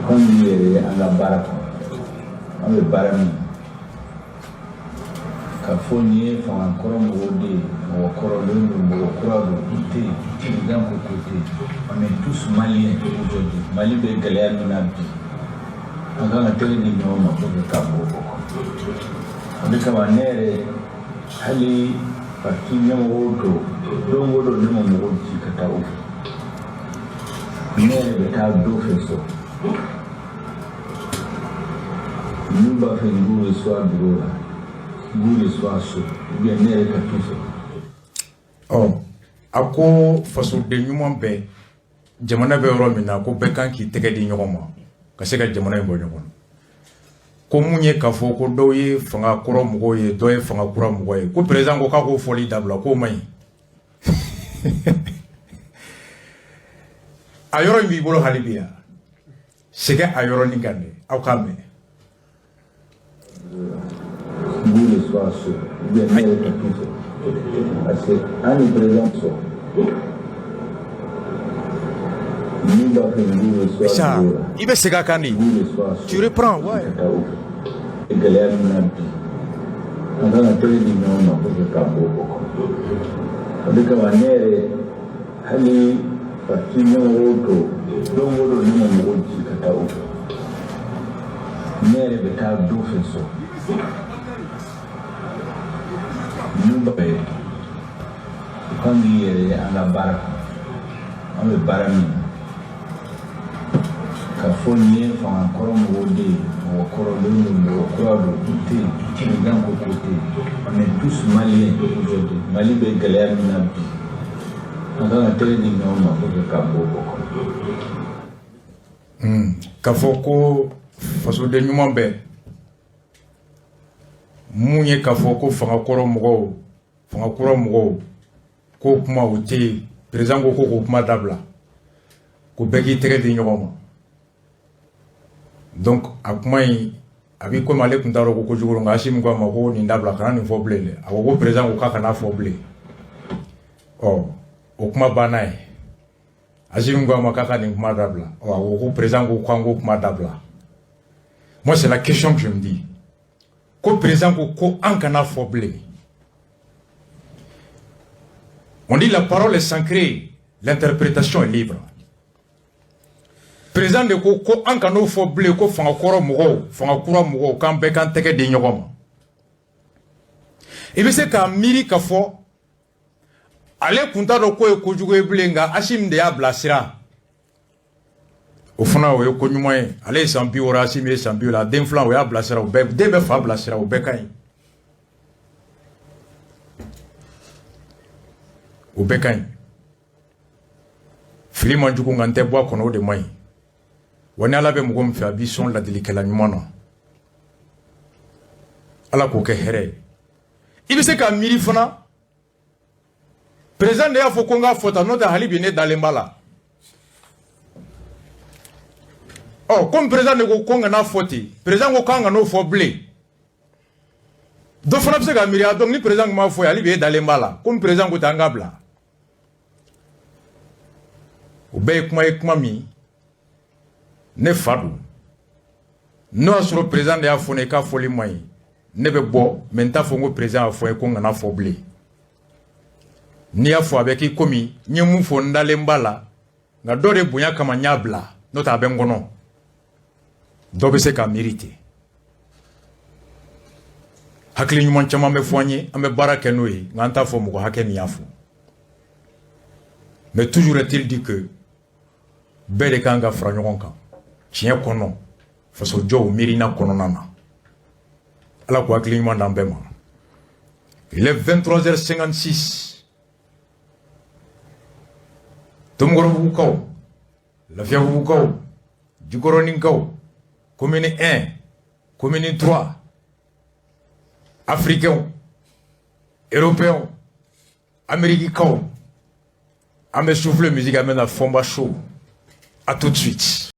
anw yɛrɛ ye an ka baara kɔnɔ. An bɛ baara min ka fɔ nin ye fanga kɔrɔ mɔgɔw de ye, mɔgɔ kɔrɔlen don, mɔgɔ kura don, u tɛ yen. Président ko ko tɛ yen. On est tous maliens aujourd'hui. Mali bɛ gɛlɛya min na bi, an kan ka tɛgɛ di ɲɔgɔn ma pour que ka bɔ o kɔnɔ. O de kama ne yɛrɛ, hali parti ɲɛmɔgɔw don, don o don ne ma mɔgɔw ci ka taa u fɛ, ne yɛrɛ bɛ taa dɔ fɛ so. N'u b'a fɛ n k'u reçoit bureau la, n k'u reçoit so, ou bien ne yɛrɛ ka t'u fɛ. Ɔ, a ko fasoden ɲuman bɛɛ, jamana bɛ yɔrɔ min na, ko bɛɛ kan k'i tɛgɛ di ɲɔgɔn ma ka se ka jamana in bɔ ɲɔgɔn na. Ko mun ye k'a fɔ ko dɔw ye fanga kɔrɔ mɔgɔw ye, dɔw ye fanga kura mɔgɔ ye, ko président ko k'a k'o fɔli dabila, k'o man ɲi. A yɔrɔ in b'i bolo hali bi yan, segin a yɔrɔnin kan dɛ, aw k'a mɛn. N k'u reçoit so, ou bien ne yɛrɛ ka t'u fɛ, parce que an ni président sɔn n'u b'a fɛ n k'u reçoit Sa bureau la, i bɛ segin a kan de. n k'u reçoit so, Tu reprends, ouais. ka taa u fɛ. Gɛlɛya min na bi, an kan ka tɛgɛ di ɲɔgɔn ma pour que ka bɔ o kɔnɔ. O de kama ne yɛrɛ, hali parti ɲɛmɔgɔw don, don o don ne ma mɔgɔw ci ka taa u fɛ, ne yɛrɛ bɛ taa dɔ fɛ so. N'u b'a fɛ, u kan k'i yɛrɛ ye an ka baara kɔnɔ, an bɛ baara min na. Ka fɔ nin ye fanga kɔrɔ mɔgɔw de ye, mɔgɔ kɔrɔlen don, mɔgɔ kura don, u tɛ yen. Président ko ko tɛ yen. On est tous maliens aujourd'hui. Mali bɛ gɛlɛya min na bi, an kan ka tɛgɛ di ɲɔgɔn ma pour que ka bɔ o kɔnɔ. K'a fɔ ko fasoden ɲuman bɛɛ, mun ye k'a fɔ ko fanga kɔrɔ mɔgɔw, fanga kura mɔgɔw, k'o kuma o tɛ yen. Président ko k'o kuma dabila, ko bɛɛ k'i tɛgɛ di ɲɔgɔn ma. Donc a kuma in a b'i komi ale tun t'a dɔn ko kojugu don, nka Asimi ko a ma ko nin dabila, kana nin fɔ bilen dɛ. A ko ko président ko k'a kana fɔ bilen. Ɔ, o kuma banna ye. Asimi ko a ma k'a ka nin kuma dabila. Ɔ, a ko ko président ko k'an k'o kuma dabila. Moi, c'est la question que je me dis. Ko président ko ko an kana fɔ bilen. On dit la parole est sacrée, l'interprétation est libre. Président de ko ko an kan'o fɔ bilen, ko fanga kɔrɔ mɔgɔw, fanga kura mɔgɔw, k'an bɛɛ k'an tɛgɛ di ɲɔgɔn ma. I bɛ se k'a miiri k'a fɔ ale kun t'a dɔn k'o ye kojugu ye bilen, nka Asimi de y'a bilasira. O fana o ye ko ɲuman ye. Ale ye san 60, Asimi ye san 70, a den filan o y'a bilasira, o bɛɛ den bɛ fa bilasira, o bɛɛ ka ɲi. O bɛɛ ka ɲi. Fili man jugu, nka n tɛ bɔ a kɔnɔ, o de man ɲi. Wa ni Ala bɛ mɔgɔ min fɛ, a b'i sɔn ladilikɛla ɲuman na. Ala k'o kɛ hɛrɛ ye. I bɛ se k'a miiri fana, président de y'a fɔ ko n k'a fɔ tan, n'o tɛ hali bi ne dalen b'a la. Ɔ, komi président de ko ko n kana fɔ ten, président ko k'an kan'o fɔ bilen. Dɔ fana bɛ se ka miiri, donc ni président tun m'a fɔ ye, hali bi e dalen b'a la, komi président ko ten, an k'a bila. O bɛɛ ye kuma ye, kuma min ne fa don. N'o y'a sɔrɔ président de y'a fɔ ne ye k'a fɔli man ɲi, ne bɛ bɔ, mais n t'a fɔ n ko président y'a fɔ n ye ko n kana fɔ bilen. N'i y'a fɔ, a bɛ k'i komi n ye mun fɔ, n dalen b'a la, nka dɔ de bonya kama n y'a bila, n'o tɛ a bɛ n kɔnɔ. Dɔ bɛ se k'a miiri ten. Hakili ɲuman caman bɛ fɔ an ye, an bɛ baara kɛ n'o ye, nka an t'a fɔ mɔgɔ hakɛ min y'a fɔ. Mais toujours est-il dit que bɛɛ de kan ka fara ɲɔgɔn kan tiɲɛ kɔnɔ, fasojɔw miirina kɔnɔna na. Ala k'o hakili ɲuman d'an bɛɛ ma. Il est 23h56. Tomikɔrɔbugukaw, Lafiyabugukaw, Jikɔrɔninkaw, commune 1, commune 3, africains, européens, américains, an bɛ souffle musique, an bɛ na Fɔnba show. À tout de suite.